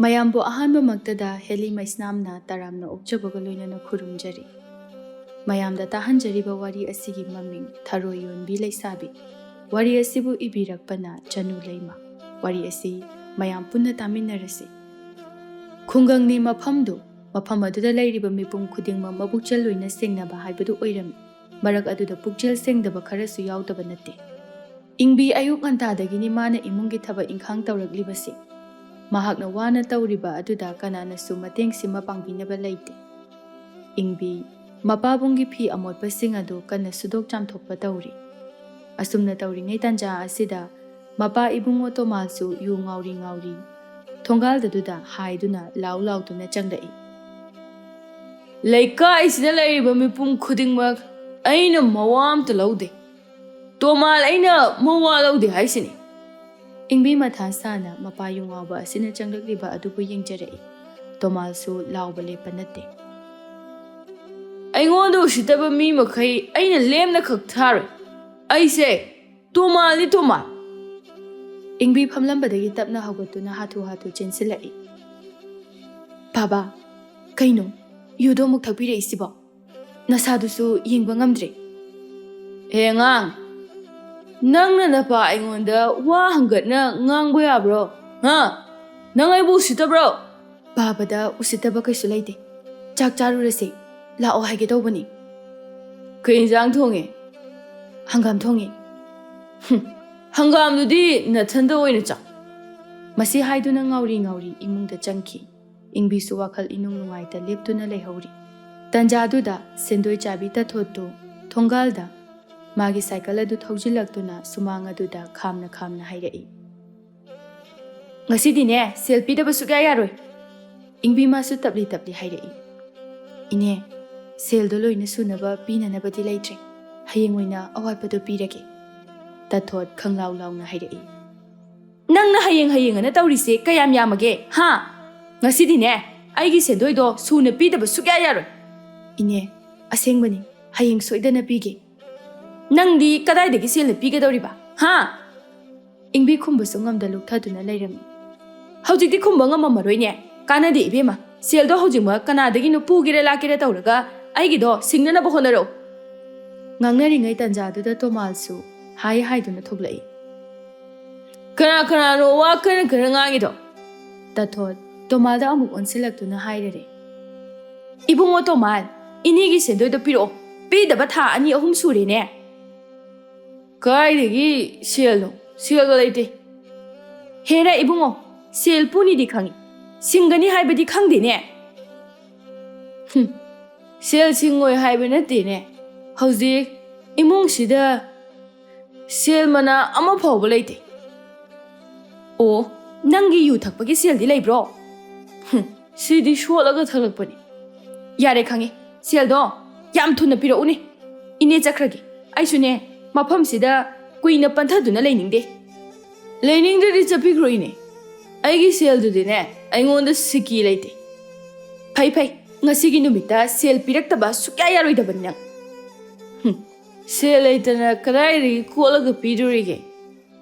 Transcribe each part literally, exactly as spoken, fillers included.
ꯃꯌꯥꯝꯕꯨ ꯑꯍꯥꯟꯕꯃꯛꯇꯗ ꯍꯦꯂꯤ ꯃꯩꯁꯅꯥꯝꯅ ꯇꯔꯥꯝꯅ ꯑꯣꯛꯆꯕꯒ ꯂꯣꯏꯅꯅ ꯈꯨꯔꯨꯝꯖꯔꯤ꯫ ꯃꯌꯥꯝꯗ ꯇꯥꯍꯟꯖꯔꯤꯕ ꯋꯥꯔꯤ ꯑꯁꯤꯒꯤ ꯃꯃꯤꯡ ꯊꯔꯣꯏ ꯌꯣꯟꯕꯤ ꯂꯩꯁꯥꯕꯤ꯫ ꯋꯥꯔꯤ ꯑꯁꯤꯕꯨ ꯏꯕꯤꯔꯛꯄꯅ ꯆꯅꯨ ꯂꯩꯃ꯫ ꯋꯥꯔꯤ ꯑꯁꯤ ꯃꯌꯥꯝ ꯄꯨꯟꯅ ꯇꯥꯃꯤꯟꯅꯔꯁꯤ꯫ ꯈꯨꯡꯒꯪꯅꯤ ꯃꯐꯝꯗꯨ, ꯃꯐꯝ ꯑꯗꯨꯗ ꯂꯩꯔꯤꯕ ꯃꯤꯄꯨꯝ ꯈꯨꯗꯤꯡꯃꯛ ꯃꯕꯨꯛꯆꯦꯜ ꯂꯣꯏꯅ ꯁꯦꯡꯅꯕ ꯍꯥꯏꯕꯗꯨ ꯑꯣꯏꯔꯝꯃꯤ꯫ ꯃꯔꯛ ꯑꯗꯨꯗ ꯄꯨꯛꯆꯦꯜ ꯁꯦꯡꯗꯕ ꯈꯔꯁꯨ ꯌꯥꯎꯗꯕ ꯅꯠꯇꯦ꯫ ꯏꯪꯕꯤ ꯑꯌꯨꯛ ꯉꯟꯇꯥꯗꯒꯤꯅꯤ ꯃꯥꯅ ꯏꯃꯨꯡꯒꯤ ꯊꯕꯛ ꯏꯪꯈꯥꯡ ꯇꯧꯔꯛꯂꯤꯕꯁꯤ꯫ ꯃꯍꯥꯛꯅ ꯋꯥꯅ ꯇꯧꯔꯤꯕ ꯑꯗꯨꯗ ꯀꯅꯥꯅꯁꯨ ꯃꯇꯦꯡ ꯁꯤꯃ ꯄꯥꯡꯕꯤꯅꯕ ꯂꯩꯇꯦ꯫ ꯏꯪꯕꯤ ꯃꯄꯥꯕꯨꯡꯒꯤ ꯐꯤ ꯑꯃꯣꯠꯄꯁꯤꯡ ꯑꯗꯨ ꯀꯟꯅ ꯁꯨꯗꯣꯛ ꯆꯥꯝꯊꯣꯛꯄ ꯇꯧꯔꯤ꯫ ꯑꯁꯨꯝꯅ ꯇꯧꯔꯤꯉꯩ ꯇꯥꯟꯖꯥ ꯑꯁꯤꯗ ꯃꯄꯥ ꯏꯕꯨꯡꯉꯣ ꯇꯣꯃꯥꯜꯁꯨ ꯌꯨ ꯉꯥꯎꯔꯤ ꯉꯥꯎꯔꯤ ꯊꯣꯡꯒꯥꯜꯗꯗꯨꯗ ꯍꯥꯏꯗꯨꯅ ꯂꯥꯎ ꯂꯥꯎꯗꯨꯅ ꯆꯪꯂꯛꯏ꯫ "ꯂꯩꯀꯥꯏꯁꯤꯗ ꯂꯩꯔꯤꯕ ꯃꯤꯄꯨꯝ ꯈꯨꯗꯤꯡꯃꯛ ꯑꯩꯅ ꯃꯋꯥ ꯑꯝꯇ ꯂꯧꯗꯦ꯫ ꯇꯣꯃꯥꯜ ꯑꯩꯅ ꯃꯋꯥ ꯂꯧꯗꯦ ꯍꯥꯏꯁꯤꯅꯤ꯫" ꯏꯪꯕꯤ ꯃꯊꯥ ꯁꯥꯅ ꯃꯄꯥ ꯌꯨ ꯉꯥꯎꯕ ꯑꯁꯤꯅ ꯆꯪꯂꯛꯂꯤꯕ ꯑꯗꯨꯕꯨ ꯌꯦꯡꯖꯔꯛꯏ꯫ ꯇꯣꯃꯥꯜꯁꯨ ꯂꯥꯎꯕ ꯂꯦꯞꯄ ꯅꯠꯇꯦ꯫ "ꯑꯩꯉꯣꯟꯗ ꯎꯁꯤꯠꯇꯕ ꯃꯤ ꯃꯈꯩ ꯑꯩꯅ ꯂꯦꯝꯅ ꯈꯛ ꯊꯥꯔꯣꯏ꯫ ꯑꯩꯁꯦ ꯇꯣꯃꯥꯜꯅꯤ, ꯇꯣꯃꯥꯜ!" ꯏꯪꯕꯤ ꯐꯝꯂꯝꯕꯗꯒꯤ ꯇꯞꯅ ꯍꯧꯒꯠꯇꯨꯅ ꯍꯥꯊꯨ ꯍꯥꯊꯨ ꯆꯦꯟꯁꯤꯜꯂꯛꯏ꯫ "ꯕꯥꯕꯥ, ꯀꯩꯅꯣ ꯌꯨꯗꯣ ꯑꯃꯨꯛ ꯊꯛꯄꯤꯔꯛꯏꯁꯤꯕꯣ? ꯅꯁꯥꯗꯨꯁꯨ ꯌꯦꯡꯕ ꯉꯝꯗ꯭ꯔꯦ꯫" "ꯍꯦ ꯑꯉꯥꯡ, ꯅꯪꯅ ꯅꯄꯥ ꯑꯩꯉꯣꯟꯗ ꯋꯥ ꯍꯪꯒꯠꯅ ꯉꯥꯡꯕ ꯌꯥꯕ꯭ꯔꯣ? ꯍꯥ? ꯅꯪ ꯑꯩꯕꯨ ꯎꯁꯤꯠꯇꯕ꯭ꯔꯣ?" "ꯕꯥꯕꯥꯗ ꯎꯁꯤꯠꯇꯕ ꯀꯩꯁꯨ ꯂꯩꯇꯦ꯫ ꯆꯥꯛ ꯆꯥꯔꯨꯔꯁꯦ꯫ ꯂꯥꯛꯑꯣ ꯍꯥꯏꯒꯦ ꯇꯧꯕꯅꯤ꯫" "ꯀꯩ ꯏꯟꯖꯥꯡ ꯊꯣꯡꯉꯦ?" "ꯍꯪꯒꯥꯝ ꯊꯣꯡꯉꯦ꯫" "ꯍꯨꯝ, ꯍꯪꯒꯥꯝꯗꯨꯗꯤ ꯅꯊꯟꯗ ꯑꯣꯏꯅ ꯆꯥꯎ꯫" ꯃꯁꯤ ꯍꯥꯏꯗꯨꯅ ꯉꯥꯎꯔꯤ ꯉꯥꯎꯔꯤ ꯏꯃꯨꯡꯗ ꯆꯪꯈꯤ꯫ ꯏꯪꯕꯤꯁꯨ ꯋꯥꯈꯜ ꯏꯅꯨꯡ ꯅꯨꯡꯉꯥꯏꯇ ꯂꯦꯞꯇꯨꯅ ꯂꯩꯍꯧꯔꯤ꯫ ꯇꯟꯖꯥꯗꯨꯗ ꯁꯦꯟꯗꯣꯏ ꯆꯥꯕꯤ ꯇꯊꯣꯠꯇꯨ ꯊꯣꯡꯒꯥꯜꯗ ꯃꯥꯒꯤ ꯁꯥꯏꯀꯜ ꯑꯗꯨ ꯊꯧꯖꯤꯜꯂꯛꯇꯨꯅ ꯁꯨꯃꯥꯡ ꯑꯗꯨꯗ ꯈꯥꯝꯅ ꯈꯥꯝꯅ ꯍꯥꯏꯔꯛꯏ꯫ "ꯉꯁꯤꯗꯤꯅꯦ ꯁꯦꯜ ꯄꯤꯗꯕ ꯁꯨꯛꯌꯥ ꯌꯥꯔꯣꯏ꯫" ꯏꯪꯕꯤ ꯃꯥꯁꯨ ꯇꯞꯂꯤ ꯇꯞꯂꯤ ꯍꯥꯏꯔꯛꯏ꯫ "ꯏꯅꯦ, ꯁꯦꯜꯗꯣ ꯂꯣꯏꯅ ꯁꯨꯅꯕ ꯄꯤꯅꯅꯕꯗꯤ ꯂꯩꯇ꯭ꯔꯦ꯫ ꯍꯌꯦꯡ ꯑꯣꯏꯅ ꯑꯋꯥꯠꯄꯗꯣ ꯄꯤꯔꯒꯦ꯫" ꯇꯊꯣꯠ ꯈꯪꯂꯥꯎ ꯂꯥꯎꯅ ꯍꯥꯏꯔꯛꯏ꯫ "ꯅꯪꯅ ꯍꯌꯦꯡ ꯍꯌꯦꯡ ꯑꯅ ꯇꯧꯔꯤꯁꯦ ꯀꯌꯥꯝ ꯌꯥꯝꯃꯒꯦ, ꯍꯥ? ꯉꯁꯤꯗꯤꯅꯦ ꯑꯩꯒꯤ ꯁꯦꯟꯗꯣꯏꯗꯣ ꯁꯨꯅ ꯄꯤꯗꯕ ꯁꯨꯛꯌꯥ ꯌꯥꯔꯣꯏ꯫" "ꯏꯅꯦ, ꯑꯁꯦꯡꯕꯅꯤ, ꯍꯌꯦꯡ ꯁꯣꯏꯗꯅ ꯄꯤꯒꯦ꯫" "ꯅꯪꯗꯤ ꯀꯗꯥꯏꯗꯒꯤ ꯁꯦꯜꯅ ꯄꯤꯒꯗꯧꯔꯤꯕ, ꯍꯥ?" ꯏꯪꯕꯤ ꯈꯨꯝꯕꯁꯨ ꯉꯝꯗ ꯂꯨꯛꯊꯗꯨꯅ ꯂꯩꯔꯝꯃꯤ꯫ ꯍꯧꯖꯤꯛꯇꯤ ꯈꯨꯝꯕ ꯉꯝꯃꯝꯃꯔꯣꯏꯅꯦ꯫ ꯀꯥꯟꯅꯗꯦ ꯏꯕꯦꯝꯃ, ꯁꯦꯜꯗꯣ ꯍꯧꯖꯤꯛꯃꯛ ꯀꯅꯥꯗꯒꯤꯅꯣ ꯄꯨꯒꯦꯔꯥ ꯂꯥꯛꯀꯦꯔꯥ ꯇꯧꯔꯒ ꯑꯩꯒꯤꯗꯣ ꯁꯤꯡꯅꯅꯕ ꯍꯣꯠꯅꯔꯛꯎ꯫ ꯉꯥꯡꯅꯔꯤꯉꯩ ꯇꯟꯖꯥꯗꯨꯗ ꯇꯣꯃꯥꯜꯁꯨ ꯍꯥꯏ ꯍꯥꯏꯗꯨꯅ ꯊꯣꯛꯂꯛꯏ꯫ "ꯀꯅꯥ ꯀꯅꯥꯅꯣ ꯋꯥ ꯀꯟꯅ ꯀꯟꯅ ꯉꯥꯡꯉꯤꯗꯣ?" ꯇꯥꯊꯣꯠ ꯇꯣꯃꯥꯜꯗ ꯑꯃꯨꯛ ꯑꯣꯟꯁꯤꯜꯂꯛꯇꯨꯅ ꯍꯥꯏꯔꯔꯦ꯫ "ꯏꯕꯨꯡꯉꯣ ꯇꯣꯃꯥꯜ, ꯏꯅꯦꯒꯤ ꯁꯦꯟꯗꯣꯏꯗꯣ ꯄꯤꯔꯛꯑꯣ꯫ ꯄꯤꯗꯕ ꯊꯥ ꯑꯅꯤ ꯑꯍꯨꯝ ꯁꯨꯔꯦꯅꯦ꯫" "ꯀꯥꯏꯗꯒꯤ ꯁꯦꯜꯅꯣ? ꯁꯦꯜꯒ ꯂꯩꯇꯦ꯫" "ꯍꯦꯔꯥ ꯏꯕꯨꯡꯉꯣ, ꯁꯦꯜ ꯄꯨꯅꯤꯗꯤ ꯈꯪꯉꯤ, ꯁꯤꯡꯒꯅꯤ ꯍꯥꯏꯕꯗꯤ ꯈꯪꯗꯦꯅꯦ꯫" "ꯍꯨꯝ, ꯁꯦꯜ ꯁꯤꯡꯉꯣꯏ ꯍꯥꯏꯕ ꯅꯠꯇꯦꯅꯦ꯫ ꯍꯧꯖꯤꯛ ꯏꯃꯨꯡꯁꯤꯗ ꯁꯦꯜ ꯃꯅꯥ ꯑꯃ ꯐꯥꯎꯕ ꯂꯩꯇꯦ꯫" "ꯑꯣ, ꯅꯪꯒꯤ ꯌꯨ ꯊꯛꯄꯒꯤ ꯁꯦꯜꯗꯤ ꯂꯩꯕ꯭ꯔꯣ?" "ꯍꯨꯝ, ꯁꯤꯗꯤ ꯁꯣꯠꯂꯒ ꯊꯛꯂꯛꯄꯅꯤ꯫" "ꯌꯥꯔꯦ ꯈꯪꯉꯦ, ꯁꯦꯜꯗꯣ ꯌꯥꯝ ꯊꯨꯅ ꯄꯤꯔꯛꯎꯅꯦ꯫ ꯏꯅꯦ ꯆꯠꯈ꯭ꯔꯒꯦ꯫ ꯑꯩꯁꯨꯅꯦ, ꯃꯐꯝꯁꯤꯗ ꯀꯨꯏꯅ ꯄꯟꯊꯗꯨꯅ ꯂꯩꯅꯤꯡꯗꯦ꯫" "ꯂꯩꯅꯤꯡꯗ꯭ꯔꯗꯤ ꯆꯠꯄꯤꯈ꯭ꯔꯣ ꯏꯅꯦ꯫ ꯑꯩꯒꯤ ꯁꯦꯜꯗꯨꯗꯤꯅꯦ, ꯑꯩꯉꯣꯟꯗ ꯁꯤꯀꯤ ꯂꯩꯇꯦ꯫" "ꯐꯩ ꯐꯩ, ꯉꯁꯤꯒꯤ ꯅꯨꯃꯤꯠꯇ ꯁꯦꯜ ꯄꯤꯔꯛꯇꯕ ꯁꯨꯛꯌꯥ ꯌꯥꯔꯣꯏꯗꯕꯅꯤ ꯅꯪ꯫" "ꯍꯨꯝ, ꯁꯦꯜ ꯂꯩꯇꯅ ꯀꯗꯥꯏꯗꯒꯤ ꯀꯣꯠꯂꯒ ꯄꯤꯗꯣꯔꯤꯒꯦ?"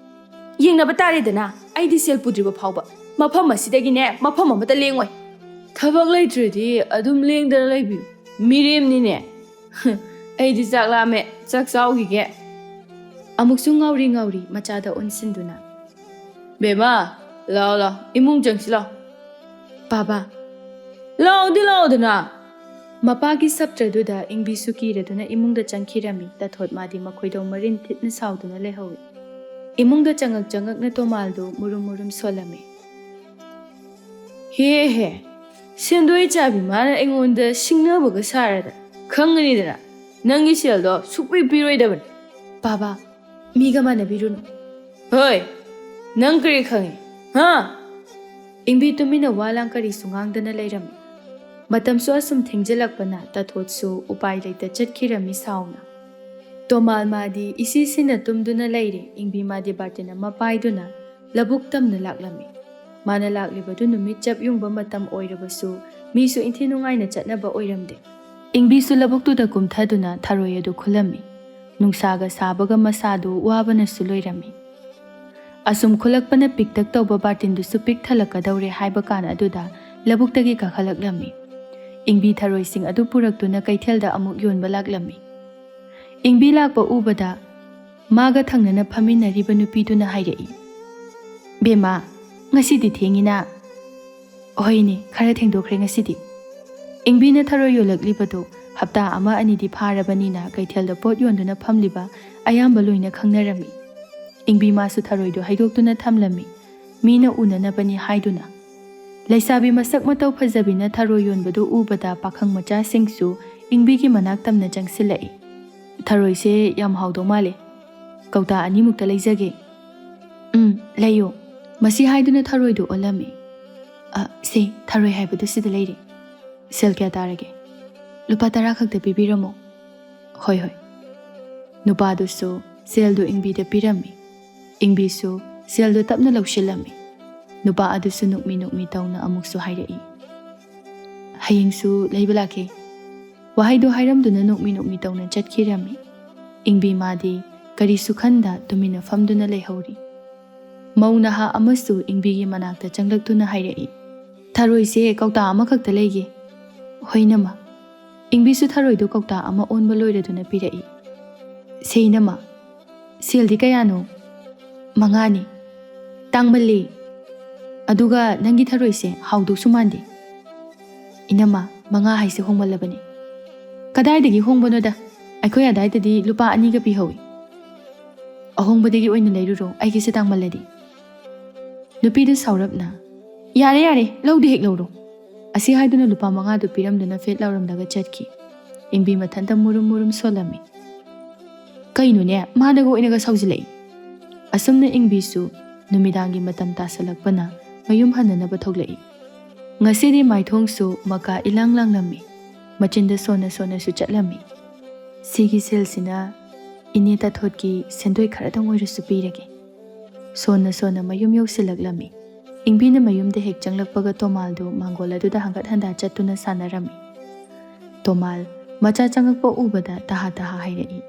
"ꯌꯦꯡꯅꯕ ꯇꯥꯔꯦꯗꯅ, ꯑꯩꯗꯤ ꯁꯦꯜ ꯄꯨꯗ꯭ꯔꯤꯕ ꯐꯥꯎꯕ ꯃꯐꯝ ꯑꯁꯤꯗꯒꯤꯅꯦ ꯃꯐꯝ ꯑꯃꯗ ꯂꯦꯡꯉꯣꯏ꯫" "ꯊꯕꯛ ꯂꯩꯇ꯭ꯔꯗꯤ ꯑꯗꯨꯝ ꯂꯦꯡꯗꯅ ꯂꯩꯕꯤꯌꯨ, ꯃꯤꯔꯦꯝꯅꯤꯅꯦ꯫" "ꯑꯩꯗꯤ ꯆꯥꯛ ꯂꯥꯝꯃꯦ, ꯆꯥꯛ ꯆꯥꯎꯈꯤꯒꯦ꯫" ꯑꯃꯨꯛꯁꯨ ꯉꯥꯎꯔꯤ ꯉꯥꯎꯔꯤ ꯃꯆꯥꯗ ꯑꯣꯟꯁꯤꯟꯗꯨꯅ, "ꯕꯦꯝꯃ, ꯂꯥꯎ ꯂꯥꯎ, ꯏꯃꯨꯡ ꯆꯪꯁꯤ ꯂꯥꯎ꯫" "ꯕꯥꯕꯥ꯫" "ꯂꯥꯎꯗꯤ ꯂꯥꯎꯗꯅ꯫" ꯃꯄꯥꯒꯤ ꯁꯞꯇ꯭ꯔꯗꯨꯗ ꯏꯪꯕꯤꯁꯨ ꯀꯤꯔꯗꯨꯅ ꯏꯃꯨꯡꯗ ꯆꯪꯈꯤꯔꯝꯃꯤ꯫ ꯇꯥꯊꯣꯠ ꯃꯥꯗꯤ ꯃꯈꯣꯏꯗꯣ ꯃꯔꯤꯟ ꯊꯤꯠꯅ ꯁꯥꯎꯗꯨꯅ ꯂꯩꯍꯧꯏ꯫ ꯏꯃꯨꯡꯗ ꯆꯪꯉꯛ ꯆꯪꯉꯛꯅ ꯇꯣꯃꯥꯜꯗꯨ ꯃꯨꯔꯨꯝ ꯃꯨꯔꯨꯝ ꯁꯣꯜꯂꯝꯃꯤ꯫ "ꯍꯦ ꯍꯦ, ꯁꯦꯟꯗꯣꯏ ꯆꯥꯕꯤ ꯃꯥꯅ ꯑꯩꯉꯣꯟꯗ ꯁꯤꯡꯅꯕꯒ ꯁꯥꯔꯗꯅ, ꯈꯪꯒꯅꯤꯗꯅ, ꯅꯪꯒꯤ ꯁꯦꯜꯗꯣ ꯁꯨꯛꯄꯤ ꯄꯤꯔꯣꯏꯗꯕꯅꯤ꯫" "ꯕꯥꯕꯥ, ꯃꯤꯒ ꯃꯥꯟꯅꯕꯤꯔꯨꯅꯨ꯫" "ꯍꯣꯏ, ꯅꯪ ꯀꯔꯤ ꯈꯪꯉꯤ, ꯍꯥ?" ꯏꯪꯕꯤ ꯇꯨꯃꯤꯟꯅ ꯋꯥ ꯂꯥꯡ ꯀꯔꯤꯁꯨ ꯉꯥꯡꯗꯅ ꯂꯩꯔꯝꯃꯤ꯫ ꯃꯇꯝꯁꯨ ꯑꯁꯨꯝ ꯊꯦꯡꯖꯤꯜꯂꯛꯄꯅ ꯇꯥꯊꯣꯠꯁꯨ ꯎꯄꯥꯏ ꯂꯩꯇ ꯆꯠꯈꯤꯔꯝꯃꯤ ꯁꯥꯎꯅ꯫ ꯇꯣꯃꯥꯜ ꯃꯥꯗꯤ ꯏꯁꯤ ꯁꯤꯟꯅ ꯇꯨꯝꯗꯨꯅ ꯂꯩꯔꯦ꯫ ꯏꯪꯕꯤ ꯃꯥꯗꯤ ꯕꯥꯔꯇꯤꯟ ꯑꯃ ꯄꯥꯏꯗꯨꯅ ꯂꯧꯕꯨꯛ ꯇꯝꯅ ꯂꯥꯛꯂꯝꯃꯤ꯫ ꯃꯥꯅ ꯂꯥꯛꯂꯤꯕꯗꯨ ꯅꯨꯃꯤꯠ ꯆꯞ ꯌꯨꯡꯕ ꯃꯇꯝ ꯑꯣꯏꯔꯕꯁꯨ ꯃꯤꯁꯨ ꯏꯟꯊꯤ ꯅꯨꯡꯉꯥꯏꯅ ꯆꯠꯅꯕ ꯑꯣꯏꯔꯝꯗꯦ꯫ ꯏꯪꯕꯤꯁꯨ ꯂꯧꯕꯨꯛꯇꯨꯗ ꯀꯨꯝꯊꯗꯨꯅ ꯊꯔꯣꯏ ꯑꯗꯨ ꯈꯨꯜꯂꯝꯃꯤ꯫ ꯅꯨꯡꯁꯥꯒ ꯁꯥꯕꯒ ꯃꯁꯥꯗꯨ ꯋꯥꯕꯅꯁꯨ ꯂꯣꯏꯔꯝꯃꯤ꯫ ꯑꯁꯨꯝ ꯈꯨꯂꯛꯄꯅ ꯄꯤꯛꯇꯛ ꯇꯧꯕ ꯕꯥꯔꯇꯤꯟꯗꯨꯁꯨ ꯄꯤꯛ ꯊꯜꯂꯛꯀꯗꯧꯔꯦ ꯍꯥꯏꯕ ꯀꯥꯟ ꯑꯗꯨꯗ ꯂꯧꯕꯨꯛꯇꯒꯤ ꯀꯥꯈꯠꯂꯛꯂꯝꯃꯤ꯫ ꯏꯪꯕꯤ ꯊꯔꯣꯏꯁꯤꯡ ꯑꯗꯨ ꯄꯨꯔꯛꯇꯨꯅ ꯀꯩꯊꯦꯜꯗ ꯑꯃꯨꯛ ꯌꯣꯟꯕ ꯂꯥꯛꯂꯝꯃꯤ꯫ ꯏꯪꯕꯤ ꯂꯥꯛꯄ ꯎꯕꯗ ꯃꯥꯒ ꯊꯪꯅꯅ ꯐꯝꯃꯤꯟꯅꯔꯤꯕ ꯅꯨꯄꯤꯗꯨꯅ ꯍꯥꯏꯔꯛꯏ, "ꯕꯦꯝꯃ, ꯉꯁꯤꯗꯤ ꯊꯦꯡꯉꯤꯅ?" "ꯍꯣꯏꯅꯦ, ꯈꯔ ꯊꯦꯡꯗꯣꯛꯈ꯭ꯔꯦ ꯉꯁꯤꯗꯤ꯫" ꯏꯪꯕꯤꯅ ꯊꯔꯣꯏ ꯌꯣꯜꯂꯛꯂꯤꯕꯗꯨ ꯍꯞꯇꯥ ꯑꯃ ꯑꯅꯤꯗꯤ ꯐꯥꯔꯕꯅꯤꯅ ꯀꯩꯊꯦꯜꯗ ꯄꯣꯠ ꯌꯣꯟꯗꯨꯅ ꯐꯝꯂꯤꯕ ꯑꯌꯥꯝꯕ ꯂꯣꯏꯅ ꯈꯪꯅꯔꯝꯃꯤ꯫ ꯏꯪꯕꯤ ꯃꯥꯁꯨ ꯊꯔꯣꯏꯗꯨ ꯍꯩꯗꯣꯛꯇꯨꯅ ꯊꯝꯂꯝꯃꯤ, ꯃꯤꯅ ꯎꯅꯅꯕꯅꯤ ꯍꯥꯏꯗꯨꯅ꯫ ꯂꯩꯁꯥꯕꯤ ꯃꯁꯛ ꯃꯇꯧ ꯐꯖꯕꯤꯅ ꯊꯔꯣꯏ ꯌꯣꯟꯕꯗꯨ ꯎꯕꯗ ꯄꯥꯈꯪ ꯃꯆꯥꯁꯤꯡꯁꯨ ꯏꯪꯕꯤꯒꯤ ꯃꯅꯥꯛ ꯇꯝꯅ ꯆꯪꯁꯤꯜꯂꯛꯏ꯫ "ꯊꯔꯣꯏꯁꯦ ꯌꯥꯝ ꯍꯥꯎꯗꯧ ꯃꯥꯜꯂꯦ꯫ ꯀꯧꯇꯥ ꯑꯅꯤꯃꯨꯛꯇ ꯂꯩꯖꯒꯦ꯫" "ꯎꯝ, ꯂꯩꯌꯣ꯫" ꯃꯁꯤ ꯍꯥꯏꯗꯨꯅ ꯊꯔꯣꯏꯗꯨ ꯑꯣꯜꯂꯝꯃꯤ꯫ "ꯑ, ꯁꯦ, ꯊꯔꯣꯏ ꯍꯥꯏꯕꯗꯨ ꯁꯤꯗ ꯂꯩꯔꯦ꯫ ꯁꯦꯜ ꯀꯌꯥ ꯇꯥꯔꯒꯦ?" "ꯂꯨꯄꯥ ꯇꯔꯥ ꯈꯛꯇ ꯄꯤꯕꯤꯔꯝꯃꯣ꯫" "ꯍꯣꯏ, ꯍꯣꯏ꯫" ꯅꯨꯄꯥꯗꯨꯁꯨ ꯁꯦꯜꯗꯨ ꯏꯪꯕꯤꯗ ꯄꯤꯔꯝꯃꯤ꯫ ꯏꯪꯕꯤꯁꯨ ꯁꯦꯜꯗꯨ ꯇꯞꯅ ꯂꯧꯁꯤꯜꯂꯝꯃꯤ꯫ ꯅꯨꯄꯥ ꯑꯗꯨꯁꯨ ꯅꯣꯛꯃꯤ ꯅꯣꯛꯃꯤ ꯇꯧꯅ ꯑꯃꯨꯛꯁꯨ ꯍꯥꯏꯔꯛꯏ, "ꯍꯌꯦꯡꯁꯨ ꯂꯩꯕ ꯂꯥꯛꯀꯦ꯫" ꯋꯥꯍꯩꯗꯨ ꯍꯥꯏꯔꯝꯗꯨꯅ ꯅꯣꯛꯃꯤ ꯅꯣꯛꯃꯤ ꯇꯧꯅ ꯆꯠꯈꯤꯔꯝꯃꯤ꯫ ꯏꯪꯕꯤ ꯃꯥꯗꯤ ꯀꯔꯤꯁꯨ ꯈꯟꯗ ꯇꯨꯃꯤꯟꯅ ꯐꯝꯗꯨꯅ ꯂꯩꯍꯧꯔꯤ꯫ ꯃꯧ ꯅꯍꯥ ꯑꯃꯁꯨ ꯏꯪꯕꯤꯒꯤ ꯃꯅꯥꯛꯇ ꯆꯪꯂꯛꯇꯨꯅ ꯍꯥꯏꯔꯛꯏ, "ꯊꯔꯣꯏꯁꯦ ꯀꯧꯇꯥ ꯑꯃꯈꯛꯇ ꯂꯩꯒꯦ꯫" "ꯍꯣꯏ, ꯏꯅꯝꯃ꯫" ꯏꯪꯕꯤꯁꯨ ꯊꯔꯣꯏꯗꯨ ꯀꯧꯇꯥ ꯑꯃ ꯑꯣꯟꯕ ꯂꯣꯏꯔꯗꯨꯅ ꯄꯤꯔꯛꯏ꯫ "ꯁꯦ, ꯏꯅꯝꯃ, ꯁꯦꯜꯗꯤ ꯀꯌꯥꯅꯣ?" "ꯃꯉꯥꯅꯤ꯫" "ꯇꯥꯡꯃꯜꯂꯤ꯫ ꯑꯗꯨꯒ ꯅꯪꯒꯤ ꯊꯔꯣꯏꯁꯦ ꯍꯥꯎꯗꯧꯁꯨ ꯃꯥꯟꯗꯦ꯫" "ꯏꯅꯝꯃ, ꯃꯉꯥ ꯍꯥꯏꯁꯦ ꯍꯣꯡꯃꯜꯂꯕꯅꯤ꯫" "ꯀꯗꯥꯏꯗꯒꯤ ꯍꯣꯡꯕꯅꯣꯗ? ꯑꯩꯈꯣꯏ ꯑꯗꯥꯏꯗꯗꯤ ꯂꯨꯄꯥ ꯑꯅꯤꯒ ꯄꯤꯍꯧꯏ꯫" "ꯑꯍꯣꯡꯕꯗꯒꯤ ꯑꯣꯏꯅ ꯂꯩꯔꯨꯔꯣ, ꯑꯩꯒꯤꯁꯦ ꯇꯥꯡꯃꯜꯂꯗꯤ꯫" ꯅꯨꯄꯤꯗꯨ ꯁꯥꯎꯔꯞꯅ, "ꯌꯥꯔꯦ, ꯌꯥꯔꯦ, ꯂꯧꯗꯤ ꯍꯦꯛ ꯂꯧꯔꯣ꯫" ꯑꯁꯤ ꯍꯥꯏꯗꯨꯅ ꯂꯨꯄꯥ ꯃꯉꯥꯗꯨ ꯄꯤꯔꯝꯗꯨꯅ ꯐꯦꯠ ꯂꯥꯎꯔꯝꯂꯒ ꯆꯠꯈꯤ꯫ ꯏꯪꯕꯤ ꯃꯊꯟꯇ ꯃꯨꯔꯨꯝ ꯃꯨꯔꯨꯝ ꯁꯣꯜꯂꯝꯃꯤ꯫ "ꯀꯩꯅꯣꯅꯦ, ꯃꯥꯅꯒ ꯑꯣꯏꯅꯒ ꯁꯥꯎꯖꯤꯜꯂꯛꯏ?" ꯑꯁꯨꯝꯅ ꯏꯪꯕꯤꯁꯨ ꯅꯨꯃꯤꯗꯥꯡꯒꯤ ꯃꯇꯝ ꯇꯥꯁꯜꯂꯛꯄꯅ ꯃꯌꯨꯝ ꯍꯟꯅꯅꯕ ꯊꯣꯛꯂꯛꯏ꯫ ꯉꯁꯤꯗꯤ ꯃꯥꯏꯊꯣꯡꯁꯨ ꯃꯀꯥ ꯏꯂꯥꯡ ꯂꯥꯡꯂꯝꯃꯤ, ꯃꯆꯤꯟꯗ ꯁꯣꯟꯅ ꯁꯣꯟꯅꯁꯨ ꯆꯠꯂꯝꯃꯤ꯫ "ꯁꯤꯒꯤ ꯁꯦꯜꯁꯤꯅ ꯏꯅꯦ ꯇꯥꯊꯣꯠꯀꯤ ꯁꯦꯟꯗꯣꯏ ꯈꯔꯗꯪ ꯑꯣꯏꯔꯁꯨ ꯄꯤꯔꯒꯦ꯫" ꯁꯣꯟꯅ ꯁꯣꯟꯅ ꯃꯌꯨꯝ ꯌꯧꯁꯤꯜꯂꯛꯂꯝꯃꯤ꯫ ꯏꯪꯕꯤꯅ ꯃꯌꯨꯝꯗ ꯍꯦꯛ ꯆꯪꯂꯛꯄꯒ ꯇꯣꯃꯥꯜꯗꯨ ꯃꯥꯡꯒꯣꯜ ꯑꯗꯨꯗ ꯍꯪꯒꯠ ꯍꯟꯗꯥ ꯆꯠꯇꯨꯅ ꯁꯥꯟꯅꯔꯝꯃꯤ꯫ ꯇꯣꯃꯥꯜ ꯃꯆꯥ ꯆꯪꯂꯛꯄ ꯎꯕꯗ ꯇꯍꯥ ꯇꯍꯥ ꯍꯥꯏꯔꯛꯏ,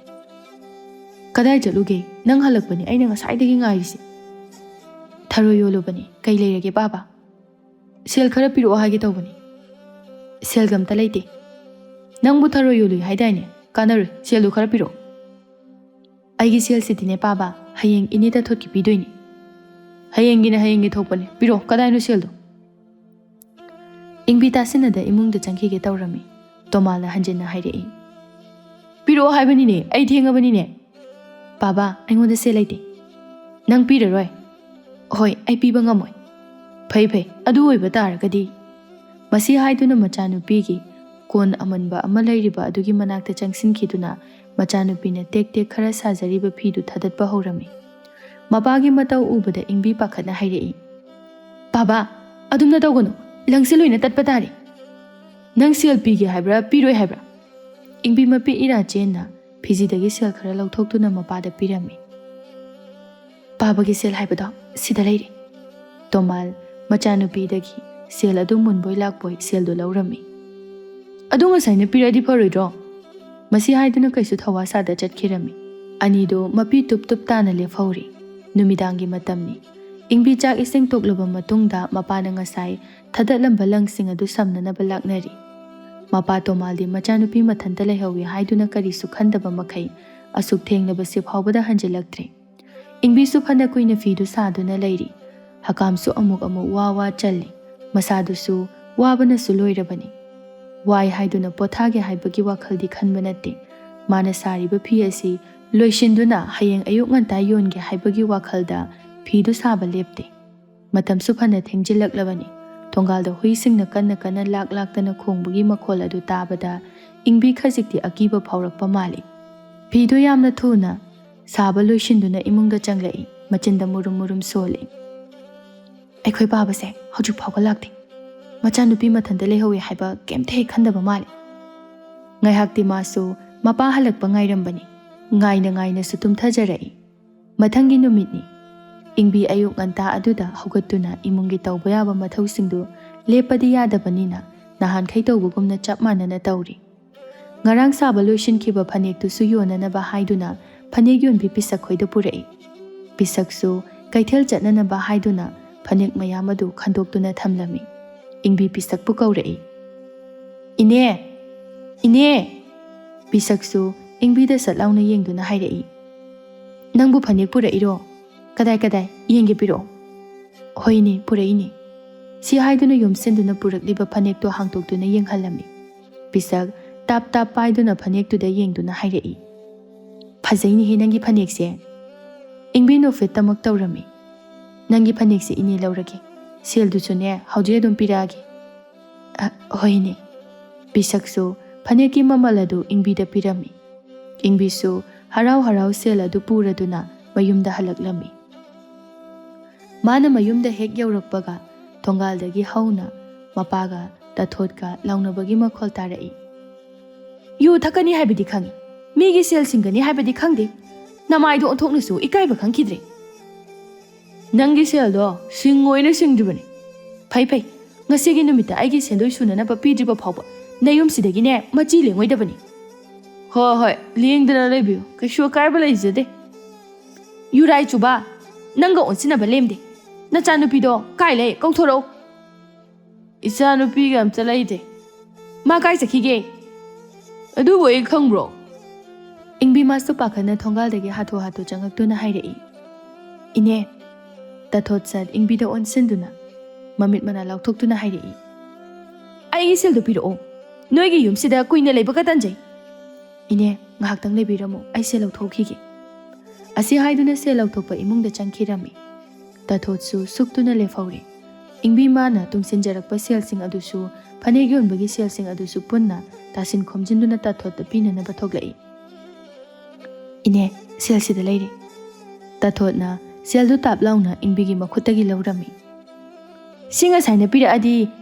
"ꯀꯗꯥꯏ ꯆꯠꯂꯨꯒꯦ? ꯅꯪ ꯍꯜꯂꯛꯄꯅꯤ ꯑꯩꯅ ꯉꯁꯥꯏꯗꯒꯤ ꯉꯥꯏꯔꯤꯁꯦ꯫" "ꯊꯔꯣꯏ ꯌꯣꯜꯂꯨꯕꯅꯤ꯫ ꯀꯩ ꯂꯩꯔꯒꯦ ꯄꯥꯕ?" "ꯁꯦꯜ ꯈꯔ ꯄꯤꯔꯛꯑꯣ ꯍꯥꯏꯒꯦ ꯇꯧꯕꯅꯤ꯫" "ꯁꯦꯜꯒ ꯑꯝꯇ ꯂꯩꯇꯦ꯫ ꯅꯪꯕꯨ ꯊꯔꯣꯏ ꯌꯣꯜꯂꯨꯏ ꯍꯥꯏꯗꯥꯏꯅꯦ? ꯀꯥꯟꯅꯔꯣꯏ, ꯁꯦꯜꯗꯨ ꯈꯔ ꯄꯤꯔꯛꯑꯣ꯫" "ꯑꯩꯒꯤ ꯁꯦꯜꯁꯤꯗꯤꯅꯦ ꯄꯥꯕ, ꯍꯌꯦꯡ ꯏꯅꯦ ꯇꯥꯊꯣꯠꯀꯤ ꯄꯤꯗꯣꯏꯅꯤ꯫" "ꯍꯌꯦꯡꯒꯤꯅ ꯍꯌꯦꯡꯒꯤ ꯊꯣꯛꯄꯅꯤ, ꯄꯤꯔꯛꯑꯣ꯫ ꯀꯗꯥꯏꯅꯣ ꯁꯦꯜꯗꯣ?" ꯏꯪꯕꯤ ꯇꯥꯁꯤꯟꯅꯗ ꯏꯃꯨꯡꯗ ꯆꯪꯈꯤꯒꯦ ꯇꯧꯔꯝꯃꯤ꯫ ꯇꯣꯃꯥꯜꯅ ꯍꯟꯖꯤꯟꯅ ꯍꯥꯏꯔꯛꯏ, "ꯄꯤꯔꯛꯑꯣ ꯍꯥꯏꯕꯅꯤꯅꯦ, ꯑꯩ ꯊꯦꯡꯉꯕꯅꯤꯅꯦ꯫" "ꯄꯥꯕ, ꯑꯩꯉꯣꯟꯗ ꯁꯦꯜ ꯂꯩꯇꯦ꯫" "ꯅꯪ ꯄꯤꯔꯔꯣꯏ?" "ꯍꯣꯏ, ꯑꯩ ꯄꯤꯕ ꯉꯝꯃꯣꯏ꯫" "ꯐꯩ ꯐꯩ, ꯑꯗꯨ ꯑꯣꯏꯕ ꯇꯥꯔꯒꯗꯤ꯫" ꯃꯁꯤ ꯍꯥꯏꯗꯨꯅ ꯃꯆꯥꯅꯨꯄꯤꯒꯤ ꯀꯣꯟ ꯑꯃꯟꯕ ꯑꯃ ꯂꯩꯔꯤꯕ ꯑꯗꯨꯒꯤ ꯃꯅꯥꯛꯇ ꯆꯪꯁꯤꯟꯈꯤꯗꯨꯅ ꯃꯆꯥꯅꯨꯄꯤꯅ ꯇꯦꯛ ꯇꯦꯛ ꯈꯔ ꯁꯥꯖꯔꯤꯕ ꯐꯤꯗꯨ ꯊꯥꯗꯠꯄ ꯍꯧꯔꯝꯃꯤ꯫ ꯃꯄꯥꯒꯤ ꯃꯇꯧ ꯎꯕꯗ ꯏꯪꯕꯤ ꯄꯥꯈꯠꯅ ꯍꯥꯏꯔꯛꯏ, "ꯄꯥꯕ, ꯑꯗꯨꯝꯅ ꯇꯧꯒꯅꯨ, ꯂꯪꯁꯦ ꯂꯣꯏꯅ ꯇꯠꯄ ꯇꯥꯔꯦ꯫ ꯅꯪ ꯁꯦꯜ ꯄꯤꯒꯦ ꯍꯥꯏꯕ꯭ꯔꯥ, ꯄꯤꯔꯣꯏ ꯍꯥꯏꯕ꯭ꯔꯥ?" ꯏꯪꯕꯤ ꯃꯄꯤ ꯏꯔꯥ ꯆꯦꯟꯅ ꯐꯤꯖꯤꯗꯒꯤ ꯁꯦꯜ ꯈꯔ ꯂꯧꯊꯣꯛꯇꯨꯅ ꯃꯄꯥꯗ ꯄꯤꯔꯝꯃꯤ꯫ "ꯄꯥꯕꯒꯤ ꯁꯦꯜ ꯍꯥꯏꯕꯗꯣ ꯁꯤꯗ ꯂꯩꯔꯦ꯫" ꯇꯣꯃꯥꯜ ꯃꯆꯥꯅꯨꯄꯤꯗꯒꯤ ꯁꯦꯜ ꯑꯗꯨ ꯃꯨꯟꯕꯣꯏ ꯂꯥꯛꯄꯣꯏ ꯁꯦꯜꯗꯨ ꯂꯧꯔꯝꯃꯤ꯫ "ꯑꯗꯨ ꯉꯁꯥꯏꯅ ꯄꯤꯔꯛꯑꯗꯤ ꯐꯔꯣꯏꯗ꯭ꯔꯣ?" ꯃꯁꯤ ꯍꯥꯏꯗꯨꯅ ꯀꯩꯁꯨ ꯊꯧꯋꯥ ꯁꯥꯗ ꯆꯠꯈꯤꯔꯝꯃꯤ꯫ ꯑꯅꯤꯗꯨ ꯃꯄꯤ ꯇꯨꯞ ꯇꯨꯞ ꯇꯥꯅ ꯂꯦꯞꯍꯧꯔꯤ꯫ ꯅꯨꯃꯤꯗꯥꯡꯒꯤ ꯃꯇꯝꯅꯤ꯫ ꯏꯪꯕꯤ ꯆꯥꯛ ꯏꯁꯤꯡ ꯇꯣꯛꯂꯕ ꯃꯇꯨꯡꯗ ꯃꯄꯥꯅ ꯉꯁꯥꯏ ꯊꯥꯗꯠꯂꯝꯕ ꯂꯪꯁꯤꯡ ꯑꯗꯨ ꯁꯝꯅꯅꯕ ꯂꯥꯛꯅꯔꯤ꯫ ꯃꯄꯥ ꯇꯣꯃꯥꯜꯗꯤ ꯃꯆꯥꯅꯨꯄꯤ ꯃꯊꯟꯇ ꯂꯩꯍꯧꯏ ꯍꯥꯏꯗꯨꯅ ꯀꯔꯤꯁꯨ ꯈꯟꯗꯕ ꯃꯈꯩ ꯑꯁꯨꯛ ꯊꯦꯡꯂꯕꯁꯤ ꯐꯥꯎꯕꯗ ꯍꯟꯖꯤꯜꯂꯛꯇ꯭ꯔꯤ꯫ ꯏꯪꯕꯤꯁꯨ ꯐꯅ ꯀꯨꯏꯅ ꯐꯤꯗꯨ ꯁꯥꯗꯨꯅ ꯂꯩꯔꯤ꯫ ꯍꯀꯥꯝꯁꯨ ꯑꯃꯨꯛ ꯑꯃꯨꯛ ꯋꯥ ꯋꯥ ꯆꯜꯂꯤ꯫ ꯃꯁꯥꯗꯨꯁꯨ ꯋꯥꯕꯅꯁꯨ ꯂꯣꯏꯔꯕꯅꯤ꯫ ꯋꯥꯏ ꯍꯥꯏꯗꯨꯅ ꯄꯣꯊꯥꯒꯦ ꯍꯥꯏꯕꯒꯤ ꯋꯥꯈꯜꯗꯤ ꯈꯟꯕ ꯅꯠꯇꯦ꯫ ꯃꯥꯅ ꯁꯥꯔꯤꯕ ꯐꯤ ꯑꯁꯤ ꯂꯣꯏꯁꯤꯟꯗꯨꯅ ꯍꯌꯦꯡ ꯑꯌꯨꯛ ꯉꯟꯇꯥ ꯌꯣꯟꯒꯦ ꯍꯥꯏꯕꯒꯤ ꯋꯥꯈꯜꯗ ꯐꯤꯗꯨ ꯁꯥꯕ ꯂꯦꯞꯇꯦ꯫ ꯃꯇꯝꯁꯨ ꯐꯅ ꯊꯦꯡꯖꯤꯜꯂꯛꯂꯕꯅꯤ꯫ ꯊꯣꯡꯒꯥꯜꯗ ꯍꯨꯏꯁꯤꯡꯅ ꯀꯟꯅ ꯀꯟꯅ ꯂꯥꯛ ꯂꯥꯛꯇꯅ ꯈꯣꯡꯕꯒꯤ ꯃꯈꯣꯜ ꯑꯗꯨ ꯇꯥꯕꯗ ꯏꯪꯕꯤ ꯈꯖꯤꯛꯇꯤ ꯑꯀꯤꯕ ꯐꯥꯎꯔꯛꯄ ꯃꯥꯜꯂꯤ꯫ ꯐꯤꯗꯨ ꯌꯥꯝꯅ ꯊꯨꯅ ꯁꯥꯕ ꯂꯣꯏꯁꯤꯟꯗꯨꯅ ꯏꯃꯨꯡꯗ ꯆꯪꯂꯛꯏ꯫ ꯃꯆꯤꯟꯗ ꯃꯨꯔꯨꯝ ꯃꯨꯔꯨꯝ ꯁꯣꯜꯂꯤ꯫ "ꯑꯩꯈꯣꯏ ꯄꯥꯕꯁꯦ ꯍꯧꯖꯤꯛ ꯐꯥꯎꯕ ꯂꯥꯛꯇꯦ꯫ ꯃꯆꯥꯅꯨꯄꯤ ꯃꯊꯟꯇ ꯂꯩꯍꯧꯋꯦ ꯍꯥꯏꯕ ꯀꯩꯝꯇ ꯍꯦꯛ ꯈꯟꯗꯕ ꯃꯥꯜꯂꯦ꯫" ꯉꯥꯏꯍꯥꯛꯇꯤ ꯃꯥꯁꯨ ꯃꯄꯥ ꯍꯜꯂꯛꯄ ꯉꯥꯏꯔꯝꯕꯅꯤ꯫ ꯉꯥꯏꯅ ꯉꯥꯏꯅꯁꯨ ꯇꯨꯝꯊꯖꯔꯛꯏ꯫ ꯃꯊꯪꯒꯤ ꯅꯨꯃꯤꯠꯅꯤ꯫ ꯏꯪꯕꯤ ꯑꯌꯨꯛ ꯉꯟꯇꯥ ꯑꯗꯨꯗ ꯍꯧꯒꯠꯇꯨꯅ ꯏꯃꯨꯡꯒꯤ ꯇꯧꯕ ꯌꯥꯕ ꯃꯊꯧꯁꯤꯡꯗꯨ ꯂꯦꯞꯄꯗꯤ ꯌꯥꯗꯕꯅꯤꯅ ꯅꯍꯥꯟꯈꯩ ꯇꯧꯕꯒꯨꯝꯅ ꯆꯞ ꯃꯥꯟꯅꯅ ꯇꯧꯔꯤ꯫ ꯉꯔꯥꯡ ꯁꯥꯕ ꯂꯣꯏꯁꯤꯟꯈꯤꯕ ꯐꯅꯦꯛꯇꯨꯁꯨ ꯌꯣꯟꯅꯅꯕ ꯍꯥꯏꯗꯨꯅ ꯐꯅꯦꯛ ꯌꯣꯟꯕꯤ ꯄꯤꯁꯛ ꯈꯣꯏꯗ ꯄꯨꯔꯛꯏ꯫ ꯄꯤꯁꯛꯁꯨ ꯀꯩꯊꯦꯜ ꯆꯠꯅꯅꯕ ꯍꯥꯏꯗꯨꯅ ꯐꯅꯦꯛ ꯃꯌꯥꯝ ꯑꯗꯨ ꯈꯟꯗꯣꯛꯇꯨꯅ ꯊꯝꯂꯝꯃꯤ꯫ ꯏꯪꯕꯤ ꯄꯤꯁꯛꯄꯨ ꯀꯧꯔꯛꯏ꯫ "ꯏꯅꯦ! ꯏꯅꯦ!" ꯄꯤꯁꯛꯁꯨ ꯏꯪꯕꯤꯗ ꯁꯠ ꯂꯥꯎꯅ ꯌꯦꯡꯗꯨꯅ ꯍꯥꯏꯔꯛꯏ꯫ "ꯅꯪꯕꯨ ꯐꯅꯦꯛ ꯄꯨꯔꯛꯏꯔꯣ? ꯀꯗꯥꯏ ꯀꯗꯥꯏ? ꯌꯦꯡꯒꯦ, ꯄꯤꯔꯛꯑꯣ꯫" "ꯍꯣꯏꯅꯦ, ꯄꯨꯔꯛꯏꯅꯦ꯫" ꯁꯤ ꯍꯥꯏꯗꯨꯅ ꯌꯣꯝꯁꯤꯟꯗꯨꯅ ꯄꯨꯔꯛꯂꯤꯕ ꯐꯅꯦꯛꯇꯣ ꯍꯥꯡꯇꯣꯛꯇꯨꯅ ꯌꯦꯡꯍꯜꯂꯝꯃꯤ꯫ ꯄꯤꯁꯛ ꯇꯥꯞ ꯇꯥꯞ ꯄꯥꯏꯗꯨꯅ ꯐꯅꯦꯛꯇꯨꯗ ꯌꯦꯡꯗꯨꯅ ꯍꯥꯏꯔꯛꯏ꯫ "ꯐꯖꯩꯅꯦꯍꯦ ꯅꯪꯒꯤ ꯐꯅꯦꯛꯁꯦ꯫" ꯏꯪꯕꯤ ꯅꯣꯛꯐꯦꯠꯇꯃꯛ ꯇꯧꯔꯝꯃꯤ꯫ "ꯅꯪꯒꯤ ꯐꯅꯦꯛꯁꯦ ꯏꯅꯦ ꯂꯧꯔꯒꯦ꯫ ꯁꯦꯜꯗꯨꯁꯨꯅꯦ ꯍꯧꯖꯤꯛ ꯑꯗꯨꯝ ꯄꯤꯔꯛꯑꯒꯦ꯫" "ꯑ, ꯍꯣꯏꯅꯦ꯫" ꯄꯤꯁꯛꯁꯨ ꯐꯅꯦꯛꯀꯤ ꯃꯃꯜ ꯑꯗꯨ ꯏꯪꯕꯤꯗ ꯄꯤꯔꯝꯃꯤ꯫ ꯏꯪꯕꯤꯁꯨ ꯍꯔꯥꯎ ꯍꯔꯥꯎ ꯁꯦꯜ ꯑꯗꯨ ꯄꯨꯔꯗꯨꯅ ꯃꯌꯨꯝꯗ ꯍꯜꯂꯛꯂꯝꯃꯤ꯫ ꯃꯥꯅ ꯃꯌꯨꯝꯗ ꯍꯦꯛ ꯌꯧꯔꯛꯄꯒ ꯊꯣꯡꯒꯥꯜꯗꯒꯤ ꯍꯧꯅ ꯃꯄꯥꯒ ꯇꯥꯊꯣꯠꯀ ꯂꯥꯎꯅꯕꯒꯤ ꯃꯈꯣꯜ ꯇꯥꯔꯛꯏ꯫ "ꯌꯨ ꯊꯛꯀꯅꯤ ꯍꯥꯏꯕꯗꯤ ꯈꯪꯉꯤ, ꯃꯤꯒꯤ ꯁꯦꯜ ꯁꯤꯡꯒꯅꯤ ꯍꯥꯏꯕꯗꯤ ꯈꯪꯗꯦ꯫ ꯅꯃꯥꯏꯗꯣ ꯑꯣꯟꯊꯣꯛꯅꯁꯨ ꯏꯀꯥꯏꯕ ꯈꯪꯈꯤꯗ꯭ꯔꯦ꯫ ꯅꯪꯒꯤ ꯁꯦꯜꯗꯣ ꯁꯤꯡꯉꯣꯏꯅ ꯁꯤꯡꯗ꯭ꯔꯤꯕꯅꯤ꯫ ꯐꯩ ꯐꯩ, ꯉꯁꯤꯒꯤ ꯅꯨꯃꯤꯠꯇ ꯑꯩꯒꯤ ꯁꯦꯟꯗꯣꯏ ꯁꯨꯅꯅꯕ ꯄꯤꯗ꯭ꯔꯤꯕ ꯐꯥꯎꯕ ꯅꯌꯨꯝꯁꯤꯗꯒꯤꯅꯦ ꯃꯆꯤ ꯂꯦꯡꯉꯣꯏꯗꯕꯅꯤ꯫" "ꯍꯣꯏ ꯍꯣꯏ, ꯂꯦꯡꯗꯅ ꯂꯩꯕꯤꯌꯨ, ꯀꯩꯁꯨ ꯑꯀꯥꯏꯕ ꯂꯩꯖꯗꯦ꯫" "ꯌꯨꯔꯥꯏ ꯆꯨꯕ, ꯅꯪꯒ ꯑꯣꯟꯁꯤꯟꯅꯕ ꯂꯦꯝꯗꯦ꯫ ꯅꯆꯥꯅꯨꯄꯤꯗꯣ ꯀꯥꯏ ꯂꯩ? ꯀꯧꯊꯣꯔꯛꯎ꯫" "ꯏꯆꯥꯅꯨꯄꯤꯒ ꯑꯝꯇ ꯂꯩꯇꯦ꯫" "ꯃꯥ ꯀꯥꯏ ꯆꯠꯈꯤꯒꯦ?" "ꯑꯗꯨꯕꯨ ꯑꯩ ꯈꯪꯕ꯭ꯔꯣ?" ꯏꯪꯕꯤ ꯃꯥꯁꯨ ꯄꯥꯈꯠꯅ ꯊꯣꯡꯒꯥꯜꯗꯒꯤ ꯍꯥꯊꯨ ꯍꯥꯊꯨ ꯆꯪꯉꯛꯇꯨꯅ ꯍꯥꯏꯔꯛꯏ꯫ "ꯏꯅꯦ꯫" ꯇꯥꯊꯣꯠ ꯁꯠ ꯏꯪꯕꯤꯗ ꯑꯣꯟꯁꯤꯟꯗꯨꯅ ꯃꯃꯤꯠ ꯃꯅꯥ ꯂꯥꯎꯊꯣꯛꯇꯨꯅ ꯍꯥꯏꯔꯛꯏ꯫ "ꯑꯩꯒꯤ ꯁꯦꯜꯗꯨ ꯄꯤꯔꯛꯑꯣ꯫ ꯅꯣꯏꯒꯤ ꯌꯨꯝꯁꯤꯗ ꯀꯨꯏꯅ ꯂꯩꯕꯒ ꯇꯟꯖꯩ꯫" "ꯏꯅꯦ, ꯉꯥꯏꯍꯥꯛꯇꯪ ꯂꯩꯕꯤꯔꯝꯃꯨ, ꯑꯩ ꯁꯦꯜ ꯂꯧꯊꯣꯛꯈꯤꯒꯦ꯫" ꯑꯁꯤ ꯍꯥꯏꯗꯨꯅ ꯁꯦꯜ ꯂꯧꯊꯣꯛꯄ ꯏꯃꯨꯡꯗ ꯆꯪꯈꯤꯔꯝꯃꯤ꯫ ꯇꯥꯊꯣꯠꯁꯨ ꯁꯨꯛꯇꯨꯅ ꯂꯦꯞꯍꯧꯔꯦ꯫ ꯏꯪꯕꯤ ꯃꯥꯅ ꯇꯨꯡꯁꯤꯟꯖꯔꯛꯄ ꯁꯦꯜꯁꯤꯡ ꯑꯗꯨꯁꯨ, ꯐꯅꯦꯛ ꯌꯣꯟꯕꯒꯤ ꯁꯦꯜꯁꯤꯡ ꯑꯗꯨꯁꯨ ꯄꯨꯟꯅ ꯇꯥꯁꯤꯟ ꯈꯣꯝꯖꯤꯟꯗꯨꯅ ꯇꯥꯊꯣꯠꯇ ꯄꯤꯅꯅꯕ ꯊꯣꯛꯂꯛꯏ꯫ "ꯏꯅꯦ, ꯁꯦꯜꯁꯤꯗ ꯂꯩꯔꯦ꯫" ꯇꯥꯊꯣꯠꯅ ꯁꯦꯜꯗꯨ ꯇꯥꯞ ꯂꯥꯎꯅ ꯏꯪꯕꯤꯒꯤ ꯃꯈꯨꯠꯇꯒꯤ ꯂꯧꯔꯝꯃꯤ꯫ "ꯁꯤ ꯉꯁꯥꯏꯅ ꯄꯤꯔꯛꯑꯗꯤ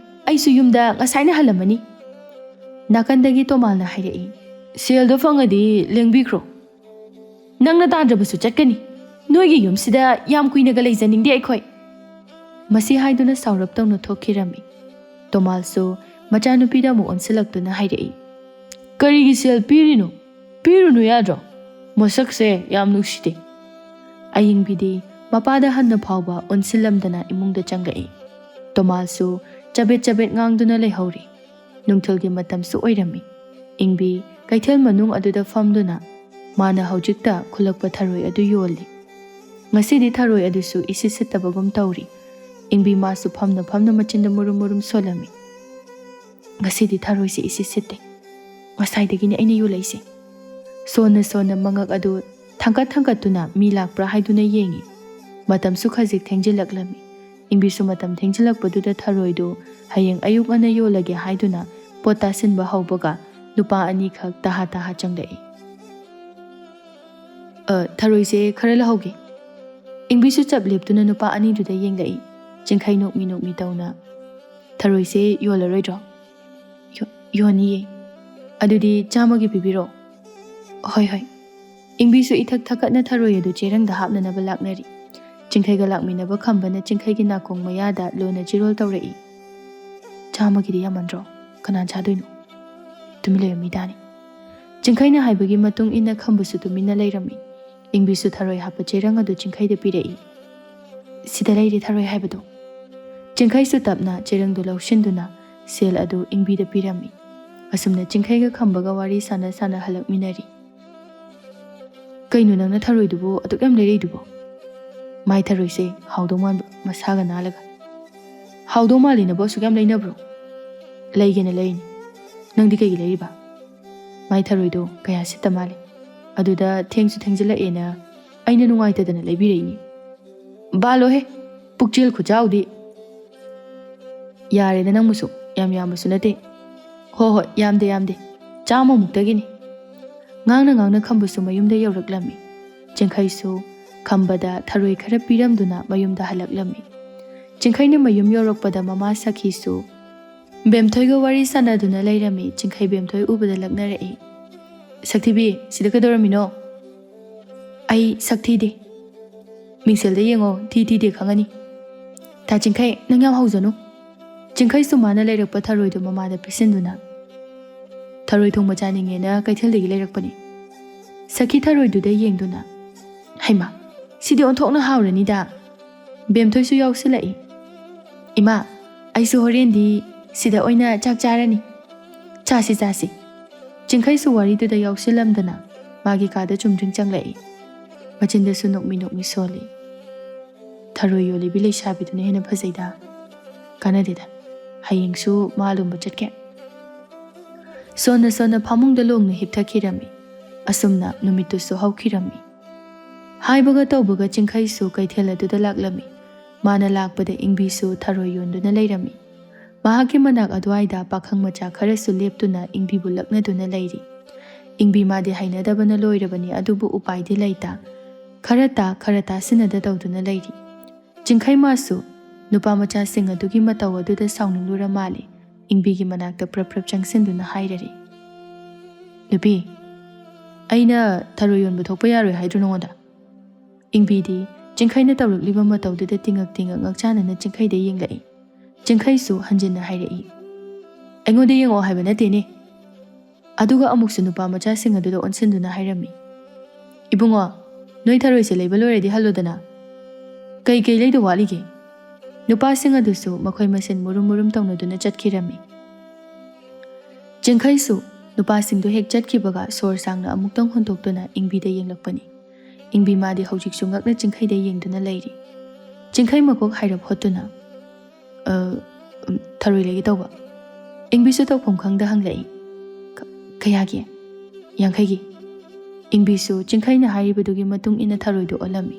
ꯑꯩꯁꯨ ꯌꯨꯝꯗ ꯉꯁꯥꯏꯅ ꯍꯜꯂꯝꯃꯅꯤ꯫" ꯅꯥꯀꯟꯗꯒꯤ ꯇꯣꯃꯥꯜꯅ ꯍꯥꯏꯔꯛꯏ꯫ "ꯁꯦꯜꯗꯣ ꯐꯪꯉꯗꯤ ꯂꯦꯡꯕꯤꯈ꯭ꯔꯣ꯫ ꯅꯪꯅ ꯇꯥꯟꯗ꯭ꯔꯕꯁꯨ ꯆꯠꯀꯅꯤ꯫ ꯅꯣꯏꯒꯤ ꯌꯨꯝꯁꯤꯗ ꯌꯥꯝ ꯀꯨꯏꯅꯒ ꯂꯩꯖꯅꯤꯡꯗꯦ ꯑꯩꯈꯣꯏ꯫" ꯃꯁꯤ ꯍꯥꯏꯗꯨꯅ ꯁꯥꯎꯔꯞ ꯇꯧꯅ ꯊꯣꯛꯈꯤꯔꯝꯃꯤ꯫ ꯇꯣꯃꯥꯜꯁꯨ ꯃꯆꯥꯅꯨꯄꯤꯗ ꯑꯃꯨꯛ ꯑꯣꯟꯁꯤꯜꯂꯛꯇꯨꯅ ꯍꯥꯏꯔꯛꯏ꯫ "ꯀꯔꯤꯒꯤ ꯁꯦꯜ ꯄꯤꯔꯤꯅꯣ? ꯄꯤꯔꯨꯅꯨ ꯌꯥꯗ꯭ꯔꯣ? ꯃꯁꯛꯁꯦ ꯌꯥꯝ ꯅꯨꯡꯁꯤꯗꯦ꯫" ꯑꯌꯤꯡꯕꯤꯗꯤ ꯃꯄꯥꯗ ꯍꯟꯅ ꯐꯥꯎꯕ ꯑꯣꯟꯁꯤꯜꯂꯝꯗꯅ ꯏꯃꯨꯡꯗ ꯆꯪꯂꯛꯏ꯫ ꯇꯣꯃꯥꯁꯁꯨ ꯆꯕꯦꯠ ꯆꯕꯦꯠ ꯉꯥꯡꯗꯨꯅ ꯂꯩꯍꯧꯔꯤ꯫ ꯅꯨꯡꯊꯤꯜꯒꯤ ꯃꯇꯝꯁꯨ ꯑꯣꯏꯔꯝꯃꯤ꯫ ꯏꯪꯕꯤ ꯀꯩꯊꯦꯜ ꯃꯅꯨꯡ ꯑꯗꯨꯗ ꯐꯝꯗꯨꯅ ꯃꯥꯅ ꯍꯧꯖꯤꯛꯇ ꯈꯨꯜꯂꯛꯄ ꯊꯔꯣꯏ ꯑꯗꯨ ꯌꯣꯜꯂꯤ꯫ ꯉꯁꯤꯗꯤ ꯊꯔꯣꯏ ꯑꯗꯨꯁꯨ ꯏꯁꯤꯠ ꯁꯤꯠꯇꯕꯒꯨꯝ ꯇꯧꯔꯤ꯫ ꯏꯪꯕꯤ ꯃꯥꯁꯨ ꯐꯝꯅ ꯐꯝꯅ ꯃꯆꯤꯟꯗ ꯃꯨꯔꯨꯝ ꯃꯨꯔꯨꯝ ꯁꯣꯜꯂꯝꯃꯤ꯫ "ꯉꯁꯤꯗꯤ ꯊꯔꯣꯏꯁꯦ ꯏꯁꯤꯠ ꯁꯤꯠꯇꯦ꯫ ꯉꯁꯥꯏꯗꯒꯤꯅꯦ ꯑꯩꯅ ꯌꯣꯜꯂꯛꯏꯁꯦ꯫" ꯁꯣꯟꯅ ꯁꯣꯟꯅ ꯃꯉꯛ ꯑꯗꯨ ꯊꯥꯡꯀꯠ ꯊꯥꯡꯀꯠꯇꯨꯅ ꯃꯤ ꯂꯥꯛꯄ꯭ꯔꯥ ꯍꯥꯏꯗꯨꯅ ꯌꯦꯡꯉꯤ꯫ ꯃꯇꯝꯁꯨ ꯈꯖꯤꯛ ꯊꯦꯡꯖꯤꯜꯂꯛꯂꯝꯃꯤ꯫ ꯏꯪꯕꯤꯁꯨ ꯃꯇꯝ ꯊꯦꯡꯖꯤꯜꯂꯛꯄꯗꯨꯗ ꯊꯔꯣꯏꯗꯨ ꯍꯌꯦꯡ ꯑꯌꯨꯛ ꯉꯟꯅ ꯌꯣꯜꯂꯒꯦ ꯍꯥꯏꯗꯨꯅ ꯄꯣꯠ ꯇꯥꯁꯤꯟꯕ ꯍꯧꯕꯒ ꯅꯨꯄꯥ ꯑꯅꯤꯈꯛ ꯇꯍꯥ ꯇꯍꯥ ꯆꯪꯂꯛꯏ꯫ "ꯑ, ꯊꯔꯣꯏꯁꯦ ꯈꯔ ꯂꯧꯍꯧꯒꯦ꯫" ꯏꯪꯕꯤꯁꯨ ꯆꯞ ꯂꯦꯞꯇꯨꯅ ꯅꯨꯄꯥ ꯑꯅꯤꯗꯨꯗ ꯌꯦꯡꯂꯛꯏ꯫ ꯆꯤꯡꯈꯩ ꯅꯣꯛꯃꯤ ꯅꯣꯛꯃꯤ ꯇꯧꯅ, "ꯊꯔꯣꯏꯁꯦ ꯌꯣꯜꯂꯔꯣꯏꯗ꯭ꯔꯣ?" "ꯌꯣ-, ꯌꯣꯟꯅꯤꯌꯦ꯫" "ꯑꯗꯨꯗꯤ ꯆꯥꯝꯃꯒꯤ ꯄꯤꯕꯤꯔꯣ꯫" "ꯍꯣꯏ, ꯍꯣꯏ꯫" ꯏꯪꯕꯤꯁꯨ ꯏꯊꯛ ꯊꯛꯀꯠꯅ ꯊꯔꯣꯏ ꯑꯗꯨ ꯆꯦꯔꯪꯗ ꯍꯥꯞꯅꯅꯕ ꯂꯥꯛꯅꯔꯤ꯫ ꯆꯤꯡꯈꯩꯒ ꯂꯥꯛꯃꯤꯟꯅꯕ ꯈꯝꯕꯅ ꯆꯤꯡꯈꯩꯒꯤ ꯅꯥꯀꯣꯡ ꯃꯌꯥꯗ ꯂꯣꯟꯅ ꯆꯤꯔꯣꯜ ꯇꯧꯔꯛꯏ꯫ "ꯆꯥꯝꯃꯒꯤꯗꯤ ꯌꯥꯝꯃꯟꯗ꯭ꯔꯣ? ꯀꯅꯥ ꯆꯥꯗꯣꯏꯅꯣ? ꯇꯨꯃꯤꯟ ꯂꯩꯔꯝꯃꯤ ꯇꯥꯅꯤ꯫" ꯆꯤꯡꯈꯩꯅ ꯍꯥꯏꯕꯒꯤ ꯃꯇꯨꯡ ꯏꯟꯅ ꯈꯝꯕꯁꯨ ꯇꯨꯃꯤꯟꯅ ꯂꯩꯔꯝꯃꯤ꯫ ꯏꯪꯕꯤꯁꯨ ꯊꯔꯣꯏ ꯍꯥꯞꯄ ꯆꯦꯔꯪ ꯑꯗꯨ ꯆꯤꯡꯈꯩꯗ ꯄꯤꯔꯛꯏ꯫ "ꯁꯤꯗ ꯂꯩꯔꯦ ꯊꯔꯣꯏ ꯍꯥꯏꯕꯗꯣ꯫" ꯆꯤꯡꯈꯩꯁꯨ ꯇꯞꯅ ꯆꯦꯔꯪꯗꯨ ꯂꯧꯁꯤꯟꯗꯨꯅ ꯁꯦꯜ ꯑꯗꯨ ꯏꯪꯕꯤꯗ ꯄꯤꯔꯝꯃꯤ꯫ ꯑꯁꯨꯝꯅ ꯆꯤꯡꯈꯩꯒ ꯈꯝꯕꯒ ꯋꯥꯔꯤ ꯁꯥꯟꯅ ꯁꯥꯟꯅ ꯍꯜꯂꯛꯃꯤꯟꯅꯔꯤ꯫ "ꯀꯩꯅꯣ ꯅꯪꯅ ꯊꯔꯣꯏꯗꯨꯕꯨ ꯑꯗꯨꯛ ꯌꯥꯝ ꯂꯩꯔꯛꯏꯗꯨꯕꯣ?" "ꯃꯥꯏ ꯊꯔꯣꯏꯁꯦ ꯍꯥꯎꯗꯧ ꯃꯥꯟꯕ, ꯃꯁꯥꯒ ꯅꯥꯜꯂꯒ꯫" "ꯍꯥꯎꯗꯧ ꯃꯥꯜꯂꯤꯅꯕꯨ ꯑꯁꯨꯛ ꯌꯥꯝ ꯂꯩꯅꯕ꯭ꯔꯣ?" "ꯂꯩꯒꯦꯅ ꯂꯩꯔꯤꯅꯤ꯫ ꯅꯪꯗꯤ ꯀꯩꯒꯤ ꯂꯩꯔꯤꯕ?" "ꯃꯥꯏ ꯊꯔꯣꯏꯗꯣ ꯀꯌꯥ ꯁꯤꯠꯇ ꯃꯥꯜꯂꯦ꯫ ꯑꯗꯨꯗ ꯊꯦꯡꯁꯨ ꯊꯦꯡꯖꯤꯜꯂꯛꯑꯦꯅ ꯑꯩꯅ ꯅꯨꯡꯉꯥꯏꯇꯗꯅ ꯂꯩꯕꯤꯔꯛꯏꯅꯤ꯫" "ꯕꯥꯂꯣꯍꯦ, ꯄꯨꯛꯆꯦꯜ ꯈꯨꯆꯥꯎꯗꯤ!" "ꯌꯥꯔꯦꯗ ꯅꯪꯕꯨꯁꯨ, ꯌꯥꯝ ꯌꯥꯝꯕꯁꯨ ꯅꯠꯇꯦ꯫" "ꯍꯣ ꯍꯣꯏ, ꯌꯥꯝꯗꯦ ꯌꯥꯝꯗꯦ, ꯆꯥꯝꯃꯃꯨꯛꯇꯒꯤꯅꯤ꯫" ꯉꯥꯡꯅ ꯉꯥꯡꯅ ꯈꯝꯕꯁꯨ ꯃꯌꯨꯝꯗ ꯌꯧꯔꯛꯂꯝꯃꯤ꯫ ꯆꯤꯡꯈꯩꯁꯨ ꯈꯝꯕꯗ ꯊꯔꯣꯏ ꯈꯔ ꯄꯤꯔꯝꯗꯨꯅ ꯃꯌꯨꯝꯗ ꯍꯜꯂꯛꯂꯝꯃꯤ꯫ ꯆꯤꯡꯈꯩꯅ ꯃꯌꯨꯝ ꯌꯧꯔꯛꯄꯗ ꯃꯃꯥ ꯁꯈꯤꯁꯨ ꯕꯦꯝꯊꯣꯏꯒ ꯋꯥꯔꯤ ꯁꯥꯟꯅꯗꯨꯅ ꯂꯩꯔꯝꯃꯤ꯫ ꯆꯤꯡꯈꯩ ꯕꯦꯝꯊꯣꯏ ꯎꯕꯗ ꯂꯛꯅꯔꯛꯏ꯫ "ꯁꯛꯊꯤꯕꯤ, ꯁꯤꯗ ꯀꯩꯗꯧꯔꯝꯃꯤꯅꯣ?" "ꯑꯩ ꯁꯛ ꯊꯤꯗꯦ꯫" "ꯃꯤꯡꯁꯦꯜꯗ ꯌꯦꯡꯉꯣ, ꯊꯤ ꯊꯤꯗꯦ ꯈꯪꯉꯅꯤ꯫" "ꯇꯥ ꯆꯤꯡꯈꯩ, ꯅꯪ ꯌꯥꯝ ꯍꯧꯖꯅꯨ꯫" ꯆꯤꯡꯈꯩꯁꯨ ꯃꯥꯅ ꯂꯩꯔꯛꯄ ꯊꯔꯣꯏꯗꯨ ꯃꯃꯥꯗ ꯄꯤꯁꯤꯟꯗꯨꯅ, "ꯊꯔꯣꯏ ꯊꯣꯡꯕ ꯆꯥꯅꯤꯡꯉꯦꯅ ꯀꯩꯊꯦꯜꯗꯒꯤ ꯂꯩꯔꯛꯄꯅꯤ꯫" ꯁꯈꯤ ꯊꯔꯣꯏꯗꯨꯗ ꯌꯦꯡꯗꯨꯅ, "ꯍꯩꯃꯥ, "ꯁꯤꯗꯤ ꯑꯣꯟꯊꯣꯛꯅ ꯍꯥꯎꯔꯅꯤꯗ꯫ ꯕꯦꯝꯊꯣꯏꯁꯨ ꯌꯥꯎꯁꯤꯜꯂꯛꯏ꯫ ꯏꯃꯥ, ꯑꯩꯁꯨ ꯍꯣꯔꯦꯟꯗꯤ ꯁꯤꯗ ꯑꯣꯏꯅ ꯆꯥꯛ ꯆꯥꯔꯅꯤ꯫ ꯆꯥꯁꯤ, ꯆꯥꯁꯤ꯫" ꯆꯤꯡꯈꯩꯁꯨ ꯋꯥꯔꯤꯗꯨꯗ ꯌꯥꯎꯁꯤꯜꯂꯝꯗꯅ ꯃꯥꯒꯤ ꯀꯥꯗ ꯆꯨꯝꯗ꯭ꯔꯤꯡ ꯆꯪꯂꯛꯏ꯫ ꯃꯆꯤꯟꯗꯁꯨ ꯅꯣꯛꯃꯤ ꯅꯣꯛꯃꯤ ꯁꯣꯜꯂꯤ꯫ "ꯊꯔꯣꯏ ꯌꯣꯜꯂꯤꯕꯤ ꯂꯩꯁꯥꯕꯤꯗꯨꯅ ꯍꯦꯟꯅ ꯐꯖꯩꯗ꯫ ꯀꯥꯟꯅꯗꯦꯗ꯫ ꯍꯌꯦꯡꯁꯨ ꯃꯥ ꯂꯨꯝꯕ ꯆꯠꯀꯦ꯫" ꯁꯣꯟꯅ ꯁꯣꯟꯅ ꯐꯃꯨꯡꯗ ꯂꯣꯡꯅ ꯍꯤꯞꯊꯈꯤꯔꯝꯃꯤ꯫ ꯑꯁꯨꯝꯅ ꯅꯨꯃꯤꯠꯇꯨꯁꯨ ꯍꯧꯈꯤꯔꯝꯃꯤ꯫ ꯍꯥꯏꯕꯒ ꯇꯧꯕꯒ ꯆꯤꯡꯈꯩꯁꯨ ꯀꯩꯊꯦꯜ ꯑꯗꯨꯗ ꯂꯥꯛꯂꯝꯃꯤ꯫ ꯃꯥꯅ ꯂꯥꯛꯄꯗ ꯏꯪꯕꯤꯁꯨ ꯊꯔꯣꯏ ꯌꯣꯟꯗꯨꯅ ꯂꯩꯔꯝꯃꯤ꯫ ꯃꯍꯥꯛꯀꯤ ꯃꯅꯥꯛ ꯑꯗꯨꯋꯥꯏꯗ ꯄꯥꯈꯪ ꯃꯆꯥ ꯈꯔꯁꯨ ꯂꯦꯞꯇꯨꯅ ꯏꯪꯕꯤꯕꯨ ꯂꯛꯅꯗꯨꯅ ꯂꯩꯔꯤ꯫ ꯏꯪꯕꯤ ꯃꯥꯗꯤ ꯍꯩꯅꯗꯕꯅ ꯂꯣꯏꯔꯕꯅꯤ, ꯑꯗꯨꯕꯨ ꯎꯄꯥꯏꯗꯤ ꯂꯩꯇ꯫ ꯈꯔ ꯇꯥ, ꯈꯔ ꯇꯥꯁꯤꯟꯅꯗ ꯇꯧꯗꯨꯅ ꯂꯩꯔꯤ꯫ ꯆꯤꯡꯈꯩ ꯃꯥꯁꯨ ꯅꯨꯄꯥ ꯃꯆꯥꯁꯤꯡ ꯑꯗꯨꯒꯤ ꯃꯇꯧ ꯑꯗꯨꯗ ꯁꯥꯎꯅꯤꯡꯂꯨꯔ ꯃꯥꯜꯂꯦ꯫ ꯏꯪꯕꯤꯒꯤ ꯃꯅꯥꯛꯇ ꯄ꯭ꯔꯞ ꯄ꯭ꯔꯞ ꯆꯪꯁꯤꯟꯗꯨꯅ ꯍꯥꯏꯔꯔꯤ꯫ "ꯅꯨꯄꯤ, ꯑꯩꯅ ꯊꯔꯣꯏ ꯌꯣꯟꯕ ꯊꯣꯛꯄ ꯌꯥꯔꯣꯏ ꯍꯥꯏꯗ꯭ꯔꯣ ꯅꯉꯣꯟꯗ?" ꯏꯪꯕꯤꯗꯤ ꯆꯤꯡꯈꯩꯅ ꯇꯧꯔꯛꯂꯤꯕ ꯃꯇꯧꯗꯨꯗ ꯇꯤꯉꯛ ꯇꯤꯉꯛ ꯉꯛꯆꯥꯟꯅꯅ ꯆꯤꯡꯈꯩꯗ ꯌꯦꯡꯂꯛꯏ꯫ ꯆꯤꯡꯈꯩꯁꯨ ꯍꯟꯖꯤꯟꯅ ꯍꯥꯏꯔꯛꯏ, "ꯑꯩꯉꯣꯟꯗ ꯌꯦꯡꯉꯛꯑꯣ ꯍꯥꯏꯕ ꯅꯠꯇꯦꯅꯦ꯫ ꯑꯗꯨꯒ ꯑꯃꯨꯛꯁꯨ ꯅꯨꯄꯥ ꯃꯆꯥꯁꯤꯡ ꯑꯗꯨꯗ ꯑꯣꯟꯁꯤꯟꯗꯨꯅ ꯍꯥꯏꯔꯝꯃꯤ, "ꯏꯕꯨꯡꯉꯣ, ꯅꯣꯏ ꯊꯔꯣꯏꯁꯦ ꯂꯩꯕ ꯂꯣꯏꯔꯗꯤ ꯍꯜꯂꯣꯗꯅ꯫ ꯀꯩ ꯀꯩ ꯂꯩꯗꯧ ꯋꯥꯠꯂꯤꯒꯦ?" ꯅꯨꯄꯥꯁꯤꯡ ꯑꯗꯨꯁꯨ ꯃꯈꯣꯏ ꯃꯁꯦꯟ ꯃꯨꯔꯨꯝ ꯃꯨꯔꯨꯝ ꯇꯧꯅꯗꯨꯅ ꯆꯠꯈꯤꯔꯝꯃꯤ꯫ ꯆꯤꯡꯈꯩꯁꯨ ꯅꯨꯄꯥꯁꯤꯡꯗꯨ ꯍꯦꯛ ꯆꯠꯈꯤꯕꯒ ꯁꯣꯔ ꯁꯥꯡꯅ ꯑꯃꯨꯛꯇꯪ ꯍꯣꯟꯗꯣꯛꯇꯨꯅ ꯏꯪꯕꯤꯗ ꯌꯦꯡꯂꯛꯄꯅꯤ꯫ ꯏꯪꯕꯤ ꯃꯥꯗꯤ ꯍꯧꯖꯤꯛꯁꯨ ꯉꯛꯅ ꯆꯤꯡꯈꯩꯗ ꯌꯦꯡꯗꯨꯅ ꯂꯩꯔꯤ꯫ ꯆꯤꯡꯈꯩ ꯃꯀꯣꯛ ꯍꯥꯏꯔꯞ ꯍꯣꯠꯇꯨꯅ, "ꯑ, ꯎꯝ, ꯊꯔꯣꯏ ꯂꯩꯒꯦ ꯇꯧꯕ꯫" ꯏꯪꯕꯤꯁꯨ ꯇꯧꯐꯝ ꯈꯪꯗ ꯍꯪꯂꯛꯏ, "ꯀ-, ꯀꯌꯥꯒꯤ?" "ꯌꯥꯡꯈꯩꯒꯤ꯫" ꯏꯪꯕꯤꯁꯨ ꯆꯤꯡꯈꯩꯅ ꯍꯥꯏꯔꯤꯕꯗꯨꯒꯤ ꯃꯇꯨꯡ ꯏꯟꯅ ꯊꯔꯣꯏꯗꯨ ꯑꯣꯜꯂꯝꯃꯤ꯫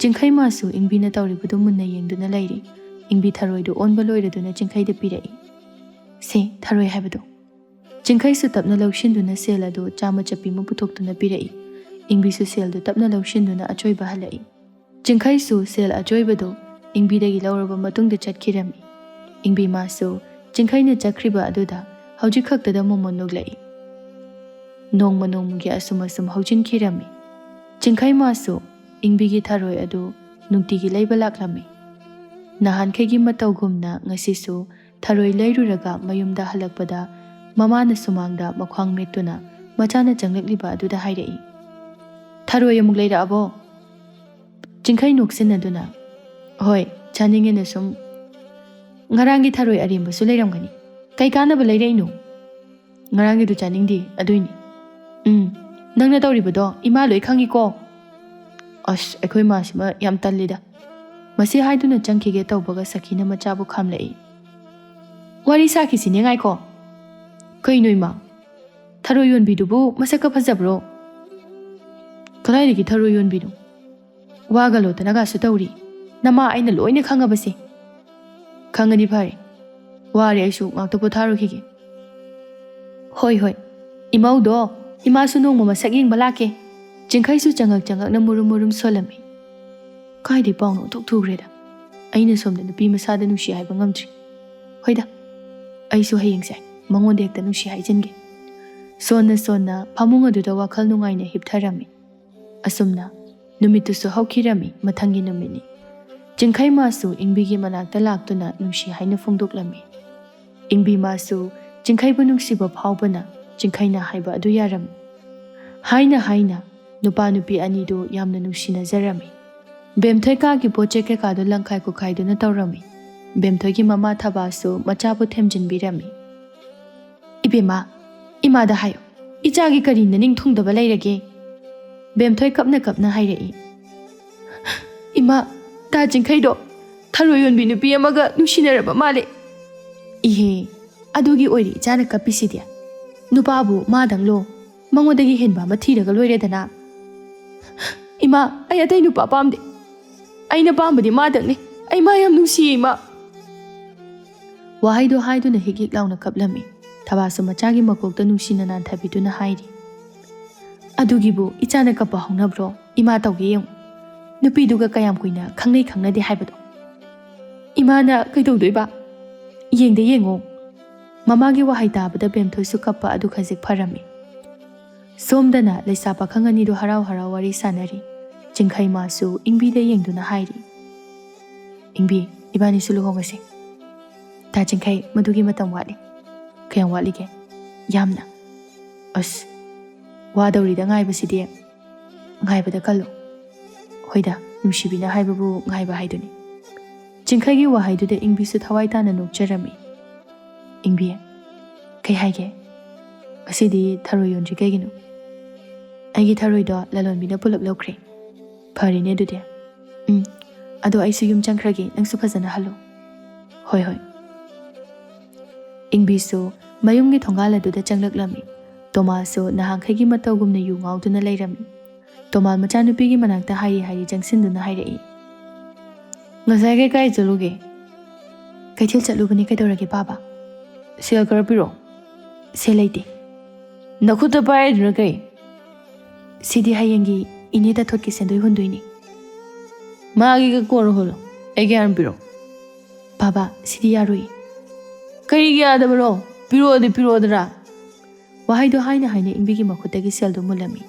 ꯆꯤꯡꯈꯩ ꯃꯥꯁꯨ ꯏꯪꯕꯤꯅ ꯇꯧꯔꯤꯕꯗꯨ ꯃꯨꯟꯅ ꯌꯦꯡꯗꯨꯅ ꯂꯩꯔꯤ꯫ ꯏꯪꯕꯤ ꯊꯔꯣꯏꯗꯨ ꯑꯣꯟꯕ ꯂꯣꯏꯔꯗꯨꯅ ꯆꯤꯡꯈꯩꯗ ꯄꯤꯔꯛꯏ꯫ "ꯁꯦ, ꯊꯔꯣꯏ ꯍꯥꯏꯕꯗꯣ꯫" ꯆꯤꯡꯈꯩꯁꯨ ꯇꯞꯅ ꯂꯧꯁꯤꯟꯗꯨꯅ ꯁꯦꯜ ꯑꯗꯨ ꯆꯥꯃ ꯆꯞꯄꯤ ꯑꯃ ꯄꯨꯊꯣꯛꯇꯨꯅ ꯄꯤꯔꯛꯏ꯫ ꯏꯪꯕꯤꯁꯨ ꯁꯦꯜꯗꯨ ꯇꯞꯅ ꯂꯧꯁꯤꯟꯗꯨꯅ ꯑꯆꯣꯏꯕ ꯍꯜꯂꯛꯏ꯫ ꯆꯤꯡꯈꯩꯁꯨ ꯁꯦꯜ ꯑꯆꯣꯏꯕꯗꯨ ꯏꯪꯕꯤꯗꯒꯤ ꯂꯧꯔꯕ ꯃꯇꯨꯡꯗ ꯆꯠꯈꯤꯔꯝꯃꯤ꯫ ꯏꯪꯕꯤ ꯃꯥꯁꯨ ꯆꯤꯡꯈꯩꯅ ꯆꯠꯈ꯭ꯔꯤꯕ ꯑꯗꯨꯗ ꯍꯧꯖꯤꯛ ꯈꯛꯇꯗ ꯃꯣꯃꯣꯟ ꯅꯣꯛꯂꯛꯏ꯫ ꯅꯣꯡꯃ ꯅꯣꯡꯃꯒꯤ ꯑꯁꯨꯝ ꯑꯁꯨꯝ ꯍꯧꯖꯤꯟꯈꯤꯔꯝꯃꯤ꯫ ꯆꯤꯡꯈꯩ ꯃꯥꯁꯨ ꯏꯪꯕꯤꯒꯤ ꯊꯔꯣꯏ ꯑꯗꯨ ꯅꯨꯡꯇꯤꯒꯤ ꯂꯩꯕ ꯂꯥꯛꯂꯝꯃꯤ꯫ ꯅꯍꯥꯟꯈꯩꯒꯤ ꯃꯇꯧꯒꯨꯝꯅ ꯉꯁꯤꯁꯨ ꯊꯔꯣꯏ ꯂꯩꯔꯨꯔꯒ ꯃꯌꯨꯝꯗ ꯍꯜꯂꯛꯄꯗ ꯃꯃꯥꯅ ꯁꯨꯃꯥꯡꯗ ꯃꯈ꯭ꯋꯥꯡ ꯃꯦꯠꯇꯨꯅ ꯃꯆꯥꯅ ꯆꯪꯂꯛꯂꯤꯕ ꯑꯗꯨꯗ ꯍꯥꯏꯔꯛꯏ, "ꯊꯔꯣꯏ ꯑꯃꯨꯛ ꯂꯩꯔꯛꯑꯕꯣ?" ꯆꯤꯡꯈꯩ ꯅꯣꯛꯁꯤꯟꯅꯗꯨꯅ, "ꯍꯣꯏ, ꯆꯥꯅꯤꯡꯉꯦꯅ ꯁꯨꯝ꯫ ꯉꯔꯥꯡꯒꯤ ꯊꯔꯣꯏ ꯑꯔꯦꯝꯕꯁꯨ ꯂꯩꯔꯝꯒꯅꯤ꯫ ꯀꯩ ꯀꯥꯟꯅꯕ ꯂꯩꯔꯛꯏꯅꯣ? ꯉꯔꯥꯡꯒꯤꯗꯨ ꯆꯥꯅꯤꯡꯗꯦ, ꯑꯗꯨꯏꯅꯤ꯫" "ꯎꯝ, ꯅꯪꯅ ꯇꯧꯔꯤꯕꯗꯣ ꯏꯃꯥ ꯂꯣꯏ ꯈꯪꯉꯤꯀꯣ꯫" "ꯑꯁ, ꯑꯩꯈꯣꯏ ꯃꯥꯁꯤꯃ ꯌꯥꯝ ꯇꯜꯂꯤꯗ꯫" ꯃꯁꯤ ꯍꯥꯏꯗꯨꯅ ꯆꯪꯈꯤꯒꯦ ꯇꯧꯕꯒ ꯁꯈꯤꯅ ꯃꯆꯥꯕꯨ ꯈꯥꯝꯂꯛꯏ꯫ "ꯋꯥꯔꯤ ꯁꯥꯈꯤꯁꯤꯅꯦ, ꯉꯥꯏꯈꯣ꯫" "ꯀꯩꯅꯣ ꯏꯃꯥ? ꯊꯔꯣꯏ ꯌꯣꯟꯕꯤꯗꯨꯕꯨ ꯃꯁꯛꯀ ꯐꯖꯕ꯭ꯔꯣ?" "ꯀꯗꯥꯏꯗꯒꯤ ꯊꯔꯣꯏ ꯌꯣꯟꯕꯤꯅꯣ? ꯋꯥꯒ ꯂꯣꯠꯇꯅꯒꯁꯨ ꯇꯧꯔꯤ꯫ ꯅꯃꯥ ꯑꯩꯅ ꯂꯣꯏꯅ ꯈꯪꯉꯕꯁꯦ꯫" "ꯈꯪꯉꯗꯤ ꯐꯔꯦ꯫ ꯋꯥꯔꯦ, ꯑꯩꯁꯨ ꯉꯥꯛꯇ ꯄꯣꯊꯥꯔꯨꯈꯤꯒꯦ꯫" "ꯍꯣꯏ, ꯍꯣꯏ꯫ ꯏꯃꯧꯗꯣ, ꯏꯃꯥꯁꯨ ꯅꯣꯡꯃ ꯃꯁꯛ ꯌꯦꯡꯕ ꯂꯥꯛꯀꯦ꯫" ꯆꯤꯡꯈꯩꯁꯨ ꯆꯉꯛ ꯆꯉꯛꯅ ꯃꯨꯔꯨꯝ ꯃꯨꯔꯨꯝ ꯁꯣꯜꯂꯝꯃꯤ꯫ ꯀꯥꯏꯗꯩ ꯄꯥꯎꯅꯣ ꯑꯣꯟꯊꯣꯛ ꯊꯨꯈ꯭ꯔꯦꯗ꯫ ꯑꯩꯅ ꯁꯣꯝꯗ ꯅꯨꯄꯤ ꯃꯁꯥꯗ ꯅꯨꯡꯁꯤ ꯍꯥꯏꯕ ꯉꯝꯗ꯭ꯔꯤ꯫ ꯍꯣꯏꯗ, ꯑꯩꯁꯨ ꯍꯌꯦꯡꯁꯦ ꯃꯉꯣꯟꯗ ꯍꯦꯛꯇ ꯅꯨꯡꯁꯤ ꯍꯥꯏꯖꯤꯟꯒꯦ꯫ ꯁꯣꯟꯅ ꯁꯣꯟꯅ ꯐꯃꯨꯡ ꯑꯗꯨꯗ ꯋꯥꯈꯜ ꯅꯨꯡꯉꯥꯏꯅ ꯍꯤꯞꯊꯔꯝꯃꯤ꯫ ꯑꯁꯨꯝꯅ ꯅꯨꯃꯤꯠꯇꯨꯁꯨ ꯍꯧꯈꯤꯔꯝꯃꯤ, ꯃꯊꯪꯒꯤ ꯅꯨꯃꯤꯠꯅꯤ꯫ ꯆꯤꯡꯈꯩ ꯃꯥꯁꯨ ꯏꯪꯕꯤꯒꯤ ꯃꯅꯥꯛꯇ ꯂꯥꯛꯇꯨꯅ ꯅꯨꯡꯁꯤ ꯍꯥꯏꯅ ꯐꯣꯡꯗꯣꯛꯂꯝꯃꯤ꯫ ꯏꯪꯕꯤ ꯃꯥꯁꯨ ꯆꯤꯡꯈꯩꯕꯨ ꯅꯨꯡꯁꯤꯕ ꯐꯥꯎꯕꯅ ꯆꯤꯡꯈꯩꯅ ꯍꯥꯏꯕ ꯑꯗꯨ ꯌꯥꯔꯝꯃꯤ꯫ ꯍꯥꯏꯅ ꯍꯥꯏꯅ ꯅꯨꯄꯥ ꯅꯨꯄꯤ ꯑꯅꯤꯗꯨ ꯌꯥꯝꯅ ꯅꯨꯡꯁꯤꯅꯖꯔꯝꯃꯤ꯫ ꯕꯦꯝꯊꯣꯏ ꯀꯥꯒꯤ ꯄꯣꯠ ꯆꯩ ꯀꯩꯀꯥꯗꯨ ꯂꯪꯈꯥꯏ ꯈꯨꯈꯥꯏꯗꯨꯅ ꯇꯧꯔꯝꯃꯤ꯫ ꯕꯦꯝꯊꯣꯏꯒꯤ ꯃꯃꯥ ꯊꯕꯥꯁꯨ ꯃꯆꯥꯕꯨ ꯊꯦꯝꯖꯤꯟꯕꯤꯔꯝꯃꯤ꯫ "ꯏꯕꯦꯝꯃ, ꯏꯃꯥꯗ ꯍꯥꯏꯌꯨ, ꯏꯆꯥꯒꯤ ꯀꯔꯤ ꯅꯅꯤꯡ ꯊꯨꯡꯗꯕ ꯂꯩꯔꯒꯦ?" ꯕꯦꯝꯊꯣꯏ ꯀꯞꯅ ꯀꯞꯅ ꯍꯥꯏꯔꯛꯏ꯫ "ꯏꯃꯥ, ꯇꯥ ꯆꯤꯡꯈꯩꯗꯣ ꯊꯔꯣꯏ ꯌꯣꯟꯕꯤ ꯅꯨꯄꯤ ꯑꯃꯒ ꯅꯨꯡꯁꯤꯅꯔꯕ ꯃꯥꯜꯂꯦ꯫" "ꯏꯍꯦ, ꯑꯗꯨꯒꯤ ꯑꯣꯏꯔꯦ ꯏꯆꯥꯅ ꯀꯞꯄꯤꯁꯤꯗꯤ꯫ ꯅꯨꯄꯥꯕꯨ ꯃꯥꯗꯪꯂꯣ? ꯃꯉꯣꯟꯗꯒꯤ ꯍꯦꯟꯕ ꯑꯃ ꯊꯤꯔꯒ ꯂꯣꯏꯔꯦꯗꯅ꯫" "ꯏꯃꯥ, ꯑꯩ ꯑꯇꯩ ꯅꯨꯄꯥ ꯄꯥꯝꯗꯦ꯫ ꯑꯩꯅ ꯄꯥꯝꯕꯗꯤ ꯃꯥꯗꯪꯅꯤ꯫ ꯑꯩ ꯃꯥ ꯌꯥꯝ ꯅꯨꯡꯁꯤꯌꯦ, ꯏꯃꯥ꯫" ꯋꯥꯍꯩꯗꯣ ꯍꯥꯏꯗꯨꯅ ꯍꯤꯛ ꯍꯤꯛ ꯂꯥꯎꯅ ꯀꯞꯂꯝꯃꯤ꯫ ꯊꯕꯥꯁꯨ ꯃꯆꯥꯒꯤ ꯃꯀꯣꯛꯇ ꯅꯨꯡꯁꯤꯅ ꯅꯥꯟꯊꯕꯤꯗꯨꯅ ꯍꯥꯏꯔꯤ꯫ "ꯑꯗꯨꯒꯤꯕꯨ ꯏꯆꯥꯅ ꯀꯞꯄ ꯍꯧꯅꯕ꯭ꯔꯣ? ꯏꯃꯥ ꯇꯧꯒꯦ ꯌꯦꯡꯉꯨ꯫ ꯅꯨꯄꯤꯗꯨꯒ ꯀꯌꯥꯝ ꯀꯨꯏꯅ ꯈꯪꯅꯩ ꯈꯪꯅꯗꯦ ꯍꯥꯏꯕꯗꯣ꯫ ꯏꯃꯥꯅ ꯀꯩꯗꯧꯗꯣꯏꯕ? ꯌꯦꯡꯗ ꯌꯦꯡꯉꯣ꯫" ꯃꯃꯥꯒꯤ ꯋꯥꯍꯩ ꯇꯥꯕꯗ ꯕꯦꯝꯊꯣꯏꯁꯨ ꯀꯞꯄ ꯑꯗꯨ ꯈꯖꯤꯛ ꯐꯔꯝꯃꯤ꯫ ꯁꯣꯝꯗꯅ ꯂꯩꯁꯥ ꯄꯥꯈꯪ ꯑꯅꯤꯗꯨ ꯍꯔꯥꯎ ꯍꯔꯥꯎ ꯋꯥꯔꯤ ꯁꯥꯟꯅꯔꯤ꯫ ꯆꯤꯡꯈꯩ ꯃꯥꯁꯨ ꯏꯪꯕꯤꯗ ꯌꯦꯡꯗꯨꯅ ꯍꯥꯏꯔꯤ, "ꯏꯪꯕꯤ, ꯏꯕꯥꯅꯤꯁꯨ ꯂꯨꯍꯣꯡꯉꯁꯦ꯫" "ꯇꯥ ꯆꯤꯡꯈꯩ, ꯃꯗꯨꯒꯤ ꯃꯇꯝ ꯋꯥꯠꯂꯤ꯫" "ꯀꯌꯥꯝ ꯋꯥꯠꯂꯤꯒꯦ?" "ꯌꯥꯝꯅ꯫" "ꯑꯁ, ꯋꯥꯗꯧꯔꯤꯗ ꯉꯥꯏꯕꯁꯤꯗꯤ꯫ ꯉꯥꯏꯕꯗ ꯀꯜꯂꯨ꯫" ꯍꯣꯏꯗ, ꯅꯨꯡꯁꯤꯕꯤꯅ ꯍꯥꯏꯕꯕꯨ ꯉꯥꯏꯕ ꯍꯥꯏꯗꯨꯅꯤ꯫ ꯆꯤꯡꯈꯩꯒꯤ ꯋꯥꯍꯩꯗꯨꯗ ꯏꯪꯕꯤꯁꯨ ꯊꯋꯥꯏ ꯇꯥꯅ ꯅꯣꯛꯆꯔꯝꯃꯤ꯫ "ꯏꯪꯕꯤ, ꯀꯩ ꯍꯥꯏꯒꯦ? ꯉꯁꯤꯗꯤ ꯊꯔꯣꯏ ꯌꯣꯟꯗ꯭ꯔꯤ ꯀꯩꯒꯤꯅꯣ?" "ꯑꯩꯒꯤ ꯊꯔꯣꯏꯗꯣ ꯂꯂꯣꯟꯕꯤꯅ ꯄꯨꯂꯞ ꯂꯧꯈ꯭ꯔꯦ꯫" "ꯐꯔꯦꯅꯦ ꯑꯗꯨꯗꯤ꯫ ꯎꯝ, ꯑꯗꯣ ꯑꯩꯁꯨ ꯌꯨꯝ ꯆꯪꯈ꯭ꯔꯒꯦ, ꯅꯪꯁꯨ ꯐꯖꯅ ꯍꯜꯂꯣ꯫" "ꯍꯣꯏ, ꯍꯣꯏ꯫" ꯏꯪꯕꯤꯁꯨ ꯃꯌꯨꯝꯒꯤ ꯊꯣꯡꯒꯥꯜ ꯑꯗꯨꯗ ꯆꯪꯂꯛꯂꯝꯃꯤ꯫ ꯇꯣꯃꯥꯁꯁꯨ ꯅꯍꯥꯟꯈꯩꯒꯤ ꯃꯇꯧꯒꯨꯝꯅ ꯌꯨ ꯉꯥꯎꯗꯨꯅ ꯂꯩꯔꯝꯃꯤ꯫ ꯇꯣꯃꯥ ꯃꯆꯥꯅꯨꯄꯤꯒꯤ ꯃꯅꯥꯛꯇ ꯍꯥꯏꯔꯤ ꯍꯥꯏꯔꯤ ꯆꯪꯁꯤꯟꯗꯨꯅ ꯍꯥꯏꯔꯛꯏ꯫ "ꯉꯁꯥꯏꯈꯩ ꯀꯥꯏ ꯆꯠꯂꯨꯒꯦ?" "ꯀꯩꯊꯦꯜ ꯆꯠꯂꯨꯕꯅꯤ, ꯀꯩꯗꯧꯔꯒꯦ ꯄꯥꯕ?" "ꯁꯦꯜ ꯈꯔ ꯄꯤꯔꯛꯑꯣ꯫" "ꯁꯦꯜ ꯂꯩꯇꯦ꯫" "ꯅꯈꯨꯠꯇ ꯄꯥꯏꯔꯤꯗꯨꯅ ꯀꯩ?" "ꯁꯤꯗꯤ ꯍꯌꯦꯡꯒꯤ ꯏꯅꯦ ꯇꯥꯊꯣꯠꯀꯤ ꯁꯦꯟꯗꯣꯏ ꯍꯨꯟꯗꯣꯏꯅꯤ꯫" "ꯃꯥꯒꯤꯒ ꯀꯣꯟꯅ ꯍꯨꯜꯂꯣ, ꯑꯩꯒꯤ ꯍꯥꯟꯅ ꯄꯤꯔꯛꯑꯣ꯫" "ꯄꯥꯕ, ꯁꯤꯗꯤ ꯌꯥꯔꯣꯏ꯫" "ꯀꯔꯤꯒꯤ ꯌꯥꯗꯕꯅꯣ? ꯄꯤꯔꯛꯑꯣꯗꯤ ꯄꯤꯔꯛꯑꯣꯗꯅ꯫" ꯋꯥꯍꯩꯗꯣ ꯍꯥꯏꯅ ꯍꯥꯏꯅ ꯏꯪꯕꯤꯒꯤ ꯃꯈꯨꯠꯇꯒꯤ ꯁꯦꯜꯗꯨ ꯃꯨꯜꯂꯝꯃꯤ꯫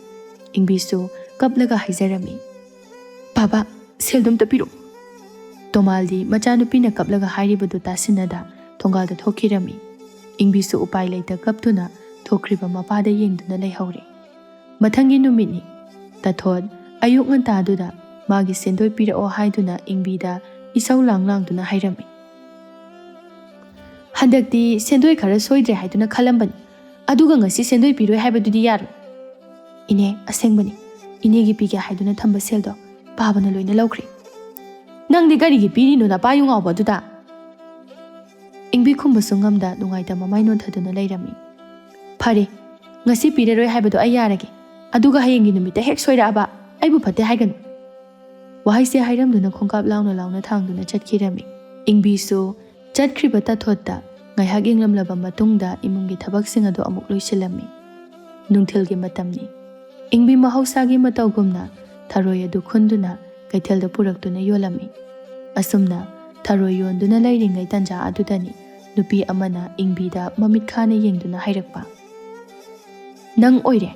ꯏꯪꯕꯤꯁꯨ ꯀꯞꯂꯒ ꯍꯥꯏꯖꯔꯝꯃꯤ, "ꯄꯥꯕ, ꯁꯦꯜꯗꯨ ꯑꯝꯇ ꯄꯤꯔꯛꯑꯣ꯫" ꯇꯣꯃꯥꯜꯗꯤ ꯃꯆꯥꯅꯨꯄꯤꯅ ꯀꯞꯂꯒ ꯍꯥꯏꯔꯤꯕꯗꯨ ꯇꯥꯁꯤꯟꯅꯗ ꯊꯣꯡꯒꯥꯜꯗ ꯊꯣꯛꯈꯤꯔꯝꯃꯤ꯫ ꯏꯪꯕꯤꯁꯨ ꯎꯄꯥꯏ ꯂꯩꯇ ꯀꯞꯇꯨꯅ ꯊꯣꯛꯈ꯭ꯔꯤꯕ ꯃꯄꯥꯗ ꯌꯦꯡꯗꯨꯅ ꯂꯩꯍꯧꯔꯦ꯫ ꯃꯊꯪꯒꯤ ꯅꯨꯃꯤꯠꯅꯤ꯫ ꯇꯥꯊꯣꯠ ꯑꯌꯨꯛ ꯉꯟꯇꯥꯗꯨꯗ ꯃꯥꯒꯤ ꯁꯦꯟꯗꯣꯏ ꯄꯤꯔꯛꯑꯣ ꯍꯥꯏꯗꯨꯅ ꯏꯪꯕꯤꯗ ꯏꯁꯧ ꯂꯥꯡ ꯂꯥꯡꯗꯨꯅ ꯍꯥꯏꯔꯝꯃꯤ꯫ "ꯍꯟꯗꯛꯇꯤ ꯁꯦꯟꯗꯣꯏ ꯈꯔ ꯁꯣꯏꯗ꯭ꯔꯦ ꯍꯥꯏꯗꯨꯅ ꯈꯜꯂꯝꯕꯅꯤ, ꯑꯗꯨꯒ ꯉꯁꯤ ꯁꯦꯟꯗꯣꯏ ꯄꯤꯔꯣꯏ ꯍꯥꯏꯕꯗꯨꯗꯤ ꯌꯥꯔꯣꯏ꯫" "ꯏꯅꯦ, ꯑꯁꯦꯡꯕꯅꯤ, ꯏꯅꯦꯒꯤ ꯄꯤꯒꯦ ꯍꯥꯏꯗꯨꯅ ꯊꯝꯕ ꯁꯦꯜꯗꯣ ꯄꯥꯕꯅ ꯂꯣꯏꯅ ꯂꯧꯈ꯭ꯔꯦ꯫" "ꯅꯪꯗꯤ ꯀꯔꯤꯒꯤ ꯄꯤꯔꯤꯅꯣ ꯅꯄꯥ ꯌꯨ ꯉꯥꯎꯕ ꯑꯗꯨꯗ?" ꯏꯪꯕꯤ ꯈꯨꯝꯕꯁꯨ ꯉꯝꯗ ꯅꯨꯡꯉꯥꯏꯇ ꯃꯃꯥꯏ ꯅꯣꯟꯊꯗꯨꯅ ꯂꯩꯔꯝꯃꯤ꯫ "ꯐꯔꯦ, ꯉꯁꯤ ꯄꯤꯔꯔꯣꯏ ꯍꯥꯏꯕꯗꯣ ꯑꯩ ꯌꯥꯔꯒꯦ, ꯑꯗꯨꯒ ꯍꯌꯦꯡꯒꯤ ꯅꯨꯃꯤꯠꯇ ꯍꯦꯛ ꯁꯣꯏꯔꯛꯑꯕ ꯑꯩꯕꯨ ꯐꯠꯇꯦ ꯍꯥꯏꯒꯅꯨ꯫" ꯋꯥꯍꯩꯁꯦ ꯍꯥꯏꯔꯝꯗꯨꯅ ꯈꯣꯡꯀꯥꯞ ꯂꯥꯎꯅ ꯂꯥꯎꯅ ꯊꯥꯡꯗꯨꯅ ꯆꯠꯈꯤꯔꯝꯃꯤ꯫ ꯏꯪꯕꯤꯁꯨ ꯆꯠꯈ꯭ꯔꯤꯕ ꯇꯥꯊꯣꯠꯇ ꯉꯥꯏꯍꯥꯛ ꯌꯦꯡꯂꯝꯂꯕ ꯃꯇꯨꯡꯗ ꯏꯃꯨꯡꯒꯤ ꯊꯕꯛꯁꯤꯡ ꯑꯗꯨ ꯑꯃꯨꯛ ꯂꯣꯏꯁꯤꯜꯂꯝꯃꯤ꯫ ꯅꯨꯡꯊꯤꯜꯒꯤ ꯃꯇꯝꯅꯤ꯫ ꯏꯪꯕꯤ ꯃꯍꯧꯁꯥꯒꯤ ꯃꯇꯧꯒꯨꯝꯅ ꯊꯔꯣꯏ ꯑꯗꯨ ꯈꯨꯟꯗꯨꯅ ꯀꯩꯊꯦꯜꯗ ꯄꯨꯔꯛꯇꯨꯅ ꯌꯣꯜꯂꯝꯃꯤ꯫ ꯑꯁꯨꯝꯅ ꯊꯔꯣꯏ ꯌꯣꯟꯗꯨꯅ ꯂꯩꯔꯤꯉꯩ ꯇꯟꯖꯥ ꯑꯗꯨꯗꯅꯤ ꯅꯨꯄꯤ ꯑꯃꯅ ꯏꯪꯕꯤꯗ ꯃꯃꯤꯠ ꯈꯥꯅ ꯌꯦꯡꯗꯨꯅ ꯍꯥꯏꯔꯛꯄ, "ꯅꯪ ꯑꯣꯏꯔꯦ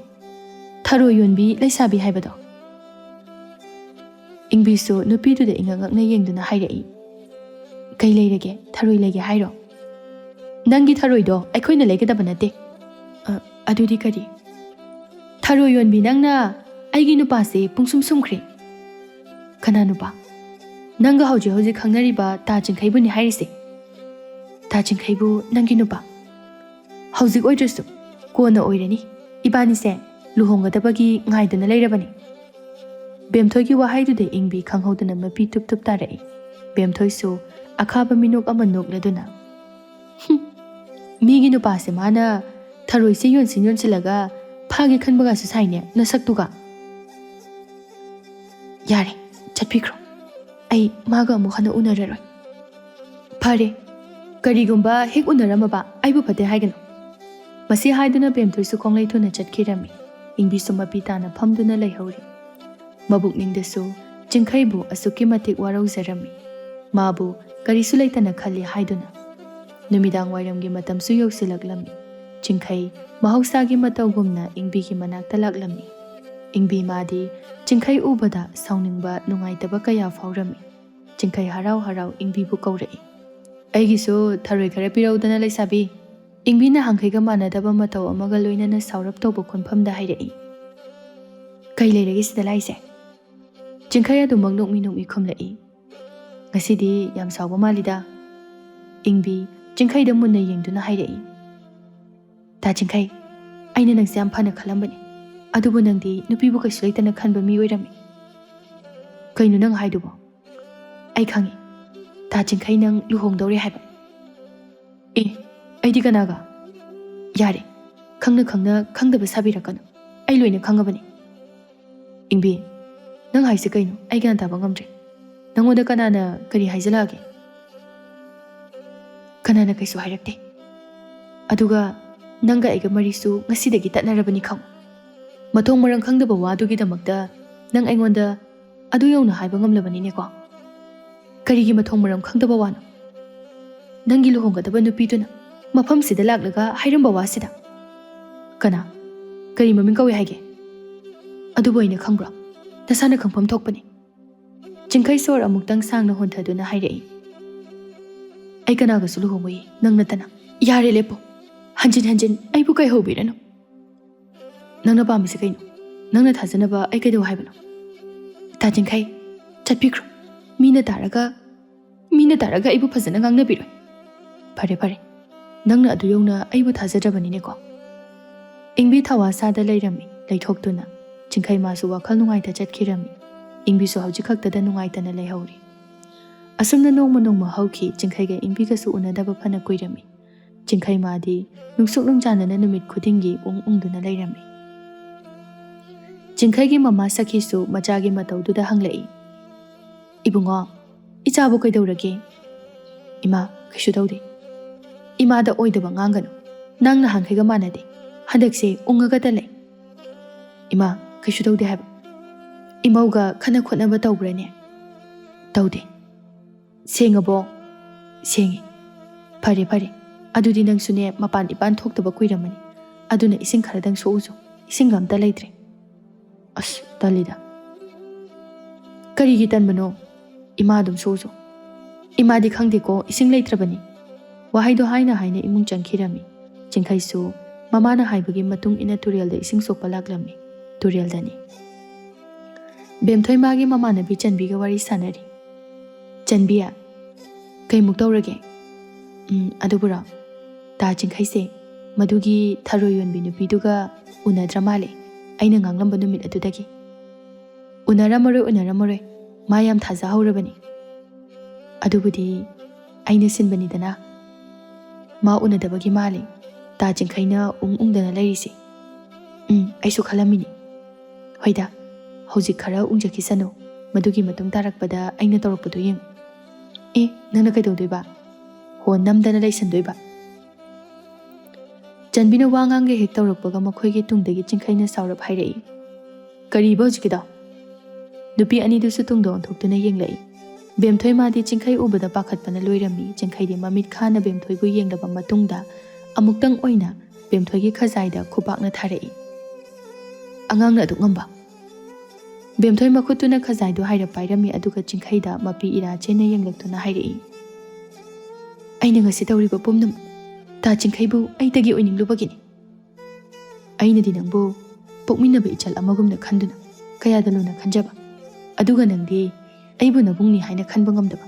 ꯊꯔꯣꯏ ꯌꯣꯟꯕꯤ ꯂꯩꯁꯥꯕꯤ ꯍꯥꯏꯕꯗꯣ?" ꯏꯪꯕꯤꯁꯨ ꯅꯨꯄꯤꯗꯨꯗ ꯏꯉꯛ ꯉꯛꯅ ꯌꯦꯡꯗꯨꯅ ꯍꯥꯏꯔꯛꯏ, "ꯀꯩ ꯂꯩꯔꯒꯦ? ꯊꯔꯣꯏ ꯂꯩꯒꯦ ꯍꯥꯏꯔꯣ? ꯅꯪꯒꯤ ꯊꯔꯣꯏꯗꯣ ꯑꯩꯈꯣꯏꯅ ꯂꯩꯒꯗꯕ ꯅꯠꯇꯦ꯫" "ꯑ, ꯑꯗꯨꯗꯤ ꯀꯔꯤ?" "ꯊꯔꯣꯏ ꯌꯣꯟꯕꯤ ꯅꯪꯅ ꯑꯩꯒꯤ ꯅꯨꯄꯥꯁꯦ ꯄꯨꯡꯁꯨꯝ ꯁꯨꯝꯈ꯭ꯔꯦ꯫" "ꯀꯅꯥ ꯅꯨꯄꯥ? ꯅꯪꯒ ꯍꯧꯖꯤꯛ ꯍꯧꯖꯤꯛ ꯈꯪꯅꯔꯤꯕ ꯇꯥ ꯆꯤꯡꯈꯩꯕꯨꯅꯤ ꯍꯥꯏꯔꯤꯁꯦ꯫ ꯇꯥ ꯆꯤꯡꯈꯩꯕꯨ ꯅꯪꯒꯤ ꯅꯨꯄꯥ? ꯍꯧꯖꯤꯛ ꯑꯣꯏꯗ꯭ꯔꯁꯨ ꯀꯣꯟꯅ ꯑꯣꯏꯔꯅꯤ꯫ ꯏꯕꯥꯅꯤꯁꯦ ꯂꯨꯍꯣꯡꯒꯗꯕꯒꯤ ꯉꯥꯏꯗꯨꯅ ꯂꯩꯔꯕꯅꯤ꯫" ꯕꯦꯝꯊꯣꯏꯒꯤ ꯋꯥꯍꯩꯗꯨꯗ ꯏꯪꯕꯤ ꯈꯪꯍꯧꯗꯅ ꯃꯄꯤ ꯇꯨꯞ ꯇꯨꯞ ꯇꯥꯔꯛꯏ꯫ ꯕꯦꯝꯊꯣꯏꯁꯨ ꯑꯈꯥꯕ ꯃꯤꯅꯣꯛ ꯑꯃ ꯅꯣꯛꯂꯗꯨꯅ, "ꯍꯨꯝ, ꯃꯤꯒꯤ ꯅꯨꯄꯥꯁꯦ ꯃꯥꯅ ꯊꯔꯣꯏꯁꯦ ꯌꯣꯟꯁꯤꯟ ꯌꯣꯟꯁꯤꯜꯂꯒ ꯐꯥꯒꯦ ꯈꯟꯕꯒꯁꯨ ꯁꯥꯏꯅꯦ ꯅꯁꯛꯇꯨꯒ꯫ ꯌꯥꯔꯦ, ꯆꯠꯄꯤꯈ꯭ꯔꯣ꯫ ꯑꯩ ꯃꯥꯒ ꯑꯃꯨꯛ ꯍꯟꯅ ꯎꯅꯔꯔꯣꯏ꯫" "ꯐꯔꯦ, ꯀꯔꯤꯒꯨꯝꯕ ꯍꯦꯛ ꯎꯅꯔꯝꯃꯕ ꯑꯩꯕꯨ ꯐꯠꯇꯦ ꯍꯥꯏꯒꯅꯨ꯫" ꯃꯁꯤ ꯍꯥꯏꯗꯨꯅ ꯕꯦꯝꯊꯣꯏꯁꯨ ꯈꯣꯡꯂꯩ ꯊꯨꯅ ꯆꯠꯈꯤꯔꯝꯃꯤ꯫ ꯏꯪꯕꯤꯁꯨ ꯃꯄꯤ ꯇꯥꯅ ꯐꯝꯗꯨꯅ ꯂꯩꯍꯧꯔꯤ꯫ ꯃꯕꯨꯛꯅꯤꯡꯗꯁꯨ ꯆꯤꯡꯈꯩꯕꯨ ꯑꯁꯨꯛꯀꯤ ꯃꯇꯤꯛ ꯋꯥꯔꯧꯖꯔꯝꯃꯤ꯫ ꯃꯥꯕꯨ ꯀꯔꯤꯁꯨ ꯂꯩꯇꯅ ꯈꯜꯂꯤ ꯍꯥꯏꯗꯨꯅ꯫ ꯅꯨꯃꯤꯗꯥꯡ ꯋꯥꯏꯔꯝꯒꯤ ꯃꯇꯝꯁꯨ ꯌꯧꯁꯤꯜꯂꯛꯂꯝꯃꯤ꯫ ꯆꯤꯡꯈꯩ ꯃꯍꯧꯁꯥꯒꯤ ꯃꯇꯧꯒꯨꯝꯅ ꯏꯪꯕꯤꯒꯤ ꯃꯅꯥꯛꯇ ꯂꯥꯛꯂꯝꯃꯤ꯫ ꯏꯪꯕꯤ ꯃꯥꯗꯤ ꯆꯤꯡꯈꯩ ꯎꯕꯗ ꯁꯥꯎꯅꯤꯡꯕ, ꯅꯨꯡꯉꯥꯏꯇꯕ ꯀꯌꯥ ꯐꯥꯎꯔꯝꯃꯤ꯫ ꯆꯤꯡꯈꯩ ꯍꯔꯥꯎ ꯍꯔꯥꯎ ꯏꯪꯕꯤꯕꯨ ꯀꯧꯔꯛꯏ꯫ "ꯑꯩꯒꯤꯁꯨ ꯊꯔꯣꯏ ꯈꯔ ꯄꯤꯔꯧꯗꯅ, ꯂꯩꯁꯥꯕꯤ꯫" ꯏꯪꯕꯤ ꯅꯍꯥꯟꯈꯩꯒ ꯃꯥꯟꯅꯗꯕ ꯃꯇꯧ ꯑꯃꯒ ꯂꯣꯏꯅꯅ ꯁꯥꯎꯔꯞ ꯇꯧꯕ ꯈꯣꯟꯐꯝꯗ ꯍꯥꯏꯔꯛꯏ꯫ "ꯀꯩ ꯂꯩꯔꯒꯦ ꯁꯤꯗ ꯂꯥꯛꯏꯁꯦ?" ꯆꯤꯡꯈꯩ ꯑꯗꯨꯃꯛ ꯅꯣꯛꯃꯤ ꯅꯣꯛꯃꯤ ꯈꯨꯝꯂꯛꯏ꯫ "ꯉꯁꯤꯗꯤ ꯌꯥꯝ ꯁꯥꯎꯕ ꯃꯥꯜꯂꯤꯗ꯫" ꯏꯪꯕꯤ ꯆꯤꯡꯈꯩꯗ ꯃꯨꯟꯅ ꯌꯦꯡꯗꯨꯅ ꯍꯥꯏꯔꯛꯏ꯫ "ꯇꯥ ꯆꯤꯡꯈꯩ, ꯑꯩꯅ ꯅꯪꯁꯦ ꯌꯥꯝ ꯐꯅ ꯈꯜꯂꯝꯕꯅꯤ, ꯑꯗꯨꯕꯨ ꯅꯪꯗꯤ ꯅꯨꯄꯤꯕꯨ ꯀꯩꯁꯨ ꯂꯩꯇꯅ ꯈꯟꯕ ꯃꯤ ꯑꯣꯏꯔꯝꯃꯤ꯫ ꯀꯩꯅꯣ ꯅꯪ ꯍꯥꯏꯗꯨꯕꯣ? ꯑꯩ ꯈꯪꯉꯤ, ꯇꯥ ꯆꯤꯡꯈꯩ ꯅꯪ ꯂꯨꯍꯣꯡꯗꯧꯔꯦ ꯍꯥꯏꯕ꯫" "ꯑꯦ, ꯑꯩꯗꯤ ꯀꯅꯥꯒ?" "ꯌꯥꯔꯦ, ꯈꯪꯅ ꯈꯪꯅ ꯈꯪꯗꯕ ꯁꯥꯕꯤꯔꯛꯀꯅꯨ, ꯑꯩ ꯂꯣꯏꯅ ꯈꯪꯉꯕꯅꯤ꯫" "ꯏꯪꯕꯤ, ꯅꯪ ꯍꯥꯏꯁꯦ ꯀꯩꯅꯣ? ꯑꯩ ꯒ꯭ꯌꯥꯟ ꯇꯥꯕ ꯉꯝꯗ꯭ꯔꯦ꯫ ꯅꯪꯉꯣꯟꯗ ꯀꯅꯥꯅ ꯀꯔꯤ ꯍꯥꯏꯖꯜꯂꯛꯑꯒꯦ?" "ꯀꯅꯥꯅ ꯀꯩꯁꯨ ꯍꯥꯏꯔꯛꯇꯦ꯫ ꯑꯗꯨꯒ ꯅꯪꯒ ꯑꯩꯒ ꯃꯔꯤꯁꯨ ꯉꯁꯤꯗꯒꯤ ꯇꯠꯅꯔꯕꯅꯤ ꯈꯪꯉꯨ꯫ ꯃꯊꯣꯡ ꯃꯔꯝ ꯈꯪꯗꯕ ꯋꯥꯗꯨꯒꯤꯗꯃꯛꯇ ꯅꯪ ꯑꯩꯉꯣꯟꯗ ꯑꯗꯨ ꯌꯧꯅ ꯍꯥꯏꯕ ꯉꯝꯂꯕꯅꯤꯅꯦꯀꯣ?" "ꯀꯔꯤꯒꯤ ꯃꯊꯣꯡ ꯃꯔꯝ ꯈꯪꯗꯕ ꯋꯥꯅꯣ? ꯅꯪꯒꯤ ꯂꯨꯍꯣꯡꯒꯗꯕ ꯅꯨꯄꯤꯗꯨꯅ ꯃꯐꯝꯁꯤꯗ ꯂꯥꯛꯂꯒ ꯍꯥꯏꯔꯝꯕ ꯋꯥꯁꯤꯗ?" "ꯀꯅꯥ? ꯀꯔꯤ ꯃꯃꯤꯡ ꯀꯧꯏ ꯍꯥꯏꯒꯦ?" "ꯑꯗꯨꯕꯨ ꯑꯩꯅ ꯈꯪꯕ꯭ꯔꯣ? ꯅꯁꯥꯅ ꯈꯪꯐꯝ ꯊꯣꯛꯄꯅꯤ꯫" ꯆꯤꯡꯈꯩ ꯁꯣꯔ ꯑꯃꯨꯛꯇꯪ ꯁꯥꯡꯅ ꯍꯣꯟꯊꯗꯨꯅ ꯍꯥꯏꯔꯛꯏ꯫ "ꯑꯩ ꯀꯅꯥꯒꯁꯨ ꯂꯨꯍꯣꯡꯉꯣꯏꯌꯦ, ꯅꯪ ꯅꯠꯇꯅ꯫" "ꯌꯥꯔꯦ, ꯂꯦꯞꯄꯣ꯫ ꯍꯟꯖꯤꯟ ꯍꯟꯖꯤꯟ ꯑꯩꯕꯨ ꯀꯩ ꯍꯧꯕꯤꯔꯅꯨ꯫ ꯅꯪꯅ ꯄꯥꯝꯃꯤꯁꯦ ꯀꯩꯅꯣ? ꯅꯪꯅ ꯊꯥꯖꯅꯕ ꯑꯩ ꯀꯩꯗꯧ ꯍꯥꯏꯕꯅꯣ?" "ꯇꯥ ꯆꯤꯡꯈꯩ, "ꯆꯠꯄꯤꯈ꯭ꯔꯣ꯫ ꯃꯤꯅ ꯇꯥꯔꯒ, ꯃꯤꯅ ꯇꯥꯔꯒ ꯑꯩꯕꯨ ꯐꯖꯅ ꯉꯥꯡꯅꯕꯤꯔꯣꯏ꯫ ꯐꯔꯦ, ꯐꯔꯦ꯫ ꯅꯪꯅ ꯑꯗꯨ ꯌꯧꯅ ꯑꯩꯕꯨ ꯊꯥꯖꯗ꯭ꯔꯕꯅꯤꯅꯦꯀꯣ?" ꯏꯪꯕꯤ ꯊꯋꯥ ꯁꯥꯗ ꯂꯩꯔꯝꯃꯤ, ꯂꯩꯊꯣꯛꯇꯨꯅ꯫ ꯆꯤꯡꯈꯩ ꯃꯥꯁꯨ ꯋꯥꯈꯜ ꯅꯨꯡꯉꯥꯏꯇ ꯆꯠꯈꯤꯔꯝꯃꯤ꯫ ꯏꯪꯕꯤꯁꯨ ꯍꯧꯖꯤꯛ ꯈꯛꯇꯗ ꯅꯨꯡꯉꯥꯏꯇꯅ ꯂꯩꯍꯧꯔꯤ꯫ ꯑꯁꯨꯝꯅ ꯅꯣꯡꯃ ꯅꯣꯡꯃ ꯍꯧꯈꯤ꯫ ꯆꯤꯡꯈꯩꯒ ꯏꯪꯕꯤꯒꯁꯨ ꯎꯅꯗꯕ ꯐꯅ ꯀꯨꯏꯔꯝꯃꯤ꯫ ꯆꯤꯡꯈꯩ ꯃꯥꯗꯤ ꯅꯨꯡꯁꯨꯛ ꯅꯨꯡꯖꯥꯅꯅ ꯅꯨꯃꯤꯠ ꯈꯨꯗꯤꯡꯒꯤ ꯎꯪ ꯎꯪꯗꯨꯅ ꯂꯩꯔꯝꯃꯤ꯫ ꯆꯤꯡꯈꯩꯒꯤ ꯃꯃꯥ ꯁꯈꯤꯁꯨ ꯃꯆꯥꯒꯤ ꯃꯇꯧꯗꯨꯗ ꯍꯪꯂꯛꯏ, "ꯏꯕꯨꯡꯉꯣ, ꯏꯆꯥꯕꯨ ꯀꯩꯗꯧꯔꯒꯦ?" "ꯏꯃꯥ, ꯀꯩꯁꯨ ꯇꯧꯗꯦ꯫" "ꯏꯃꯥꯗ ꯑꯣꯏꯗꯕ ꯉꯥꯡꯒꯅꯨ꯫ ꯅꯪ ꯅꯍꯥꯟꯈꯩꯒ ꯃꯥꯟꯅꯗꯦ꯫ ꯍꯟꯗꯛꯁꯦ ꯎꯪꯉꯒꯇ ꯂꯩ꯫" "ꯏꯃꯥ, ꯀꯩꯁꯨ ꯇꯧꯗꯦ ꯍꯥꯏꯕ꯫" "ꯏꯃꯧꯒ ꯈꯠꯅ ꯈꯣꯠꯅꯕ ꯇꯧꯕ꯭ꯔꯅꯦ?" "ꯇꯧꯗꯦ꯫" "ꯁꯦꯡꯉꯕꯣ?" "ꯁꯦꯡꯉꯦ꯫" "ꯐꯔꯦ, ꯐꯔꯦ꯫ ꯑꯗꯨꯗꯤ ꯅꯪꯁꯨꯅꯦ ꯃꯄꯥꯟ ꯏꯄꯥꯟ ꯊꯣꯛꯇꯕ ꯀꯨꯏꯔꯝꯃꯅꯤ꯫ ꯑꯗꯨꯅ ꯏꯁꯤꯡ ꯈꯔꯗꯪ ꯁꯣꯛꯎꯁꯨ꯫ ꯏꯁꯤꯡꯒ ꯑꯝꯇ ꯂꯩꯇ꯭ꯔꯦ꯫" "ꯑꯁ, ꯇꯜꯂꯤꯗ꯫" "ꯀꯔꯤꯒꯤ ꯇꯟꯕꯅꯣ? ꯏꯃꯥ ꯑꯗꯨꯝ ꯁꯣꯛꯎꯁꯨ꯫" "ꯏꯃꯥꯗꯤ ꯈꯪꯗꯦꯀꯣ, ꯏꯁꯤꯡ ꯂꯩꯇ꯭ꯔꯕꯅꯤ꯫" ꯋꯥꯍꯩꯗꯣ ꯍꯥꯏꯅ ꯍꯥꯏꯅ ꯏꯃꯨꯡ ꯆꯪꯈꯤꯔꯝꯃꯤ꯫ ꯆꯤꯡꯈꯩꯁꯨ ꯃꯃꯥꯅ ꯍꯥꯏꯕꯒꯤ ꯃꯇꯨꯡ ꯏꯟꯅ ꯇꯨꯔꯦꯜꯗ ꯏꯁꯤꯡ ꯁꯣꯛꯄ ꯂꯥꯛꯂꯝꯃꯤ꯫ ꯇꯨꯔꯦꯜꯗꯅꯤ꯫ ꯕꯦꯝꯊꯣꯏ ꯃꯥꯒꯤ ꯃꯃꯥꯟꯅꯕꯤ ꯆꯟꯕꯤꯒ ꯋꯥꯔꯤ ꯁꯥꯟꯅꯔꯤ꯫ "ꯆꯟꯕꯤ, ꯀꯩꯃꯨꯛ ꯇꯧꯔꯒꯦ?" "ꯎꯝ, ꯑꯗꯨꯕꯨꯔꯣ? ꯇꯥ ꯆꯤꯡꯈꯩꯁꯦ ꯃꯗꯨꯒꯤ ꯊꯔꯣꯏ ꯌꯣꯟꯕꯤ ꯅꯨꯄꯤꯗꯨꯒ ꯎꯅꯗ꯭ꯔ ꯃꯥꯜꯂꯦ, ꯑꯩꯅ ꯉꯥꯡꯂꯝꯕ ꯅꯨꯃꯤꯠ ꯑꯗꯨꯗꯒꯤ꯫" "ꯎꯅꯔꯝꯃꯔꯣꯏ, ꯎꯅꯔꯝꯃꯔꯣꯏ꯫ ꯃꯥ ꯌꯥꯝ ꯊꯥꯖꯍꯧꯔꯕꯅꯤ꯫" "ꯑꯗꯨꯕꯨꯗꯤ ꯑꯩꯅ ꯁꯤꯟꯕꯅꯤꯗꯅ꯫ ꯃꯥ ꯎꯅꯗꯕꯒꯤ ꯃꯥꯜꯂꯦ ꯇꯥ ꯆꯤꯡꯈꯩꯅ ꯎꯪ ꯎꯪꯗꯅ ꯂꯩꯔꯤꯁꯦ꯫" "ꯎꯝ, ꯑꯩꯁꯨ ꯈꯜꯂꯝꯃꯤꯅꯤ꯫" "ꯍꯣꯏꯗ, ꯍꯧꯖꯤꯛ ꯈꯔ ꯎꯪꯖꯈꯤꯁꯅꯨ꯫ ꯃꯗꯨꯒꯤ ꯃꯇꯨꯡ ꯇꯥꯔꯛꯄꯗ ꯑꯩꯅ ꯇꯧꯔꯛꯄꯗꯣ ꯌꯦꯡꯉꯨ꯫" "ꯑꯦ, ꯅꯪꯅ ꯀꯩꯗꯧꯗꯣꯏꯕ? ꯍꯣ ꯅꯝꯗꯅ ꯂꯩꯁꯟꯗꯣꯏꯕ?" ꯆꯟꯕꯤꯅ ꯋꯥ ꯉꯥꯡꯒꯦ ꯍꯦꯛ ꯇꯧꯔꯛꯄꯒ ꯃꯈꯣꯏꯒꯤ ꯇꯨꯡꯗꯒꯤ ꯆꯤꯡꯈꯩꯅ ꯁꯥꯎꯔꯞ ꯍꯥꯏꯔꯛꯏ, "ꯀꯔꯤꯕ ꯍꯧꯖꯤꯛꯀꯤꯗꯣ?" ꯅꯨꯄꯤ ꯑꯅꯤꯗꯨꯁꯨ ꯇꯨꯡꯗ ꯑꯣꯟꯊꯣꯛꯇꯨꯅ ꯌꯦꯡꯂꯛꯏ꯫ ꯕꯦꯝꯊꯣꯏ ꯃꯥꯗꯤ ꯆꯤꯡꯈꯩ ꯎꯕꯗ ꯄꯥꯈꯠꯄꯅ ꯂꯣꯏꯔꯝꯃꯤ꯫ ꯆꯤꯡꯈꯩꯗꯤ ꯃꯃꯤꯠ ꯈꯥꯅ ꯕꯦꯝꯊꯣꯏꯕꯨ ꯌꯦꯡꯂꯕ ꯃꯇꯨꯡꯗ ꯑꯃꯨꯛꯇꯪ ꯑꯣꯏꯅ ꯕꯦꯝꯊꯣꯏꯒꯤ ꯈꯖꯥꯏꯗ ꯈꯨꯕꯥꯛꯅ ꯊꯥꯔꯛꯏ꯫ "ꯑꯉꯥꯡꯅ ꯑꯗꯨꯛ ꯉꯝꯕ?" ꯕꯦꯝꯊꯣꯏ ꯃꯈꯨꯠꯇꯨꯅ ꯈꯖꯥꯏꯗꯨ ꯍꯥꯏꯔꯞ ꯄꯥꯏꯔꯝꯃꯤ, ꯑꯗꯨꯒ ꯆꯤꯡꯈꯩꯗ ꯃꯄꯤ ꯏꯔꯥ ꯆꯦꯟꯅ ꯌꯦꯡꯂꯛꯇꯨꯅ ꯍꯥꯏꯔꯛꯏ, "ꯑꯩꯅ ꯉꯁꯤ ꯇꯧꯔꯤꯕ ꯄꯨꯝꯅꯃꯛ ꯇꯥ ꯆꯤꯡꯈꯩꯕꯨ ꯑꯩꯇꯒꯤ ꯑꯣꯏꯅꯤꯡꯂꯨꯕꯒꯤꯅꯤ꯫ ꯑꯩꯅꯗꯤ ꯅꯪꯕꯨ ꯄꯣꯛꯃꯤꯟꯅꯕ ꯏꯆꯜ ꯑꯃꯒꯨꯝꯅ ꯈꯟꯗꯨꯅ ꯀꯌꯥꯗ ꯂꯨꯅ ꯈꯟꯖꯕ꯫ ꯑꯗꯨꯒ ꯅꯪꯗꯤ ꯑꯩꯕꯨ ꯅꯕꯨꯡꯅꯤ ꯍꯥꯏꯅ ꯈꯟꯕ ꯉꯝꯗꯕ,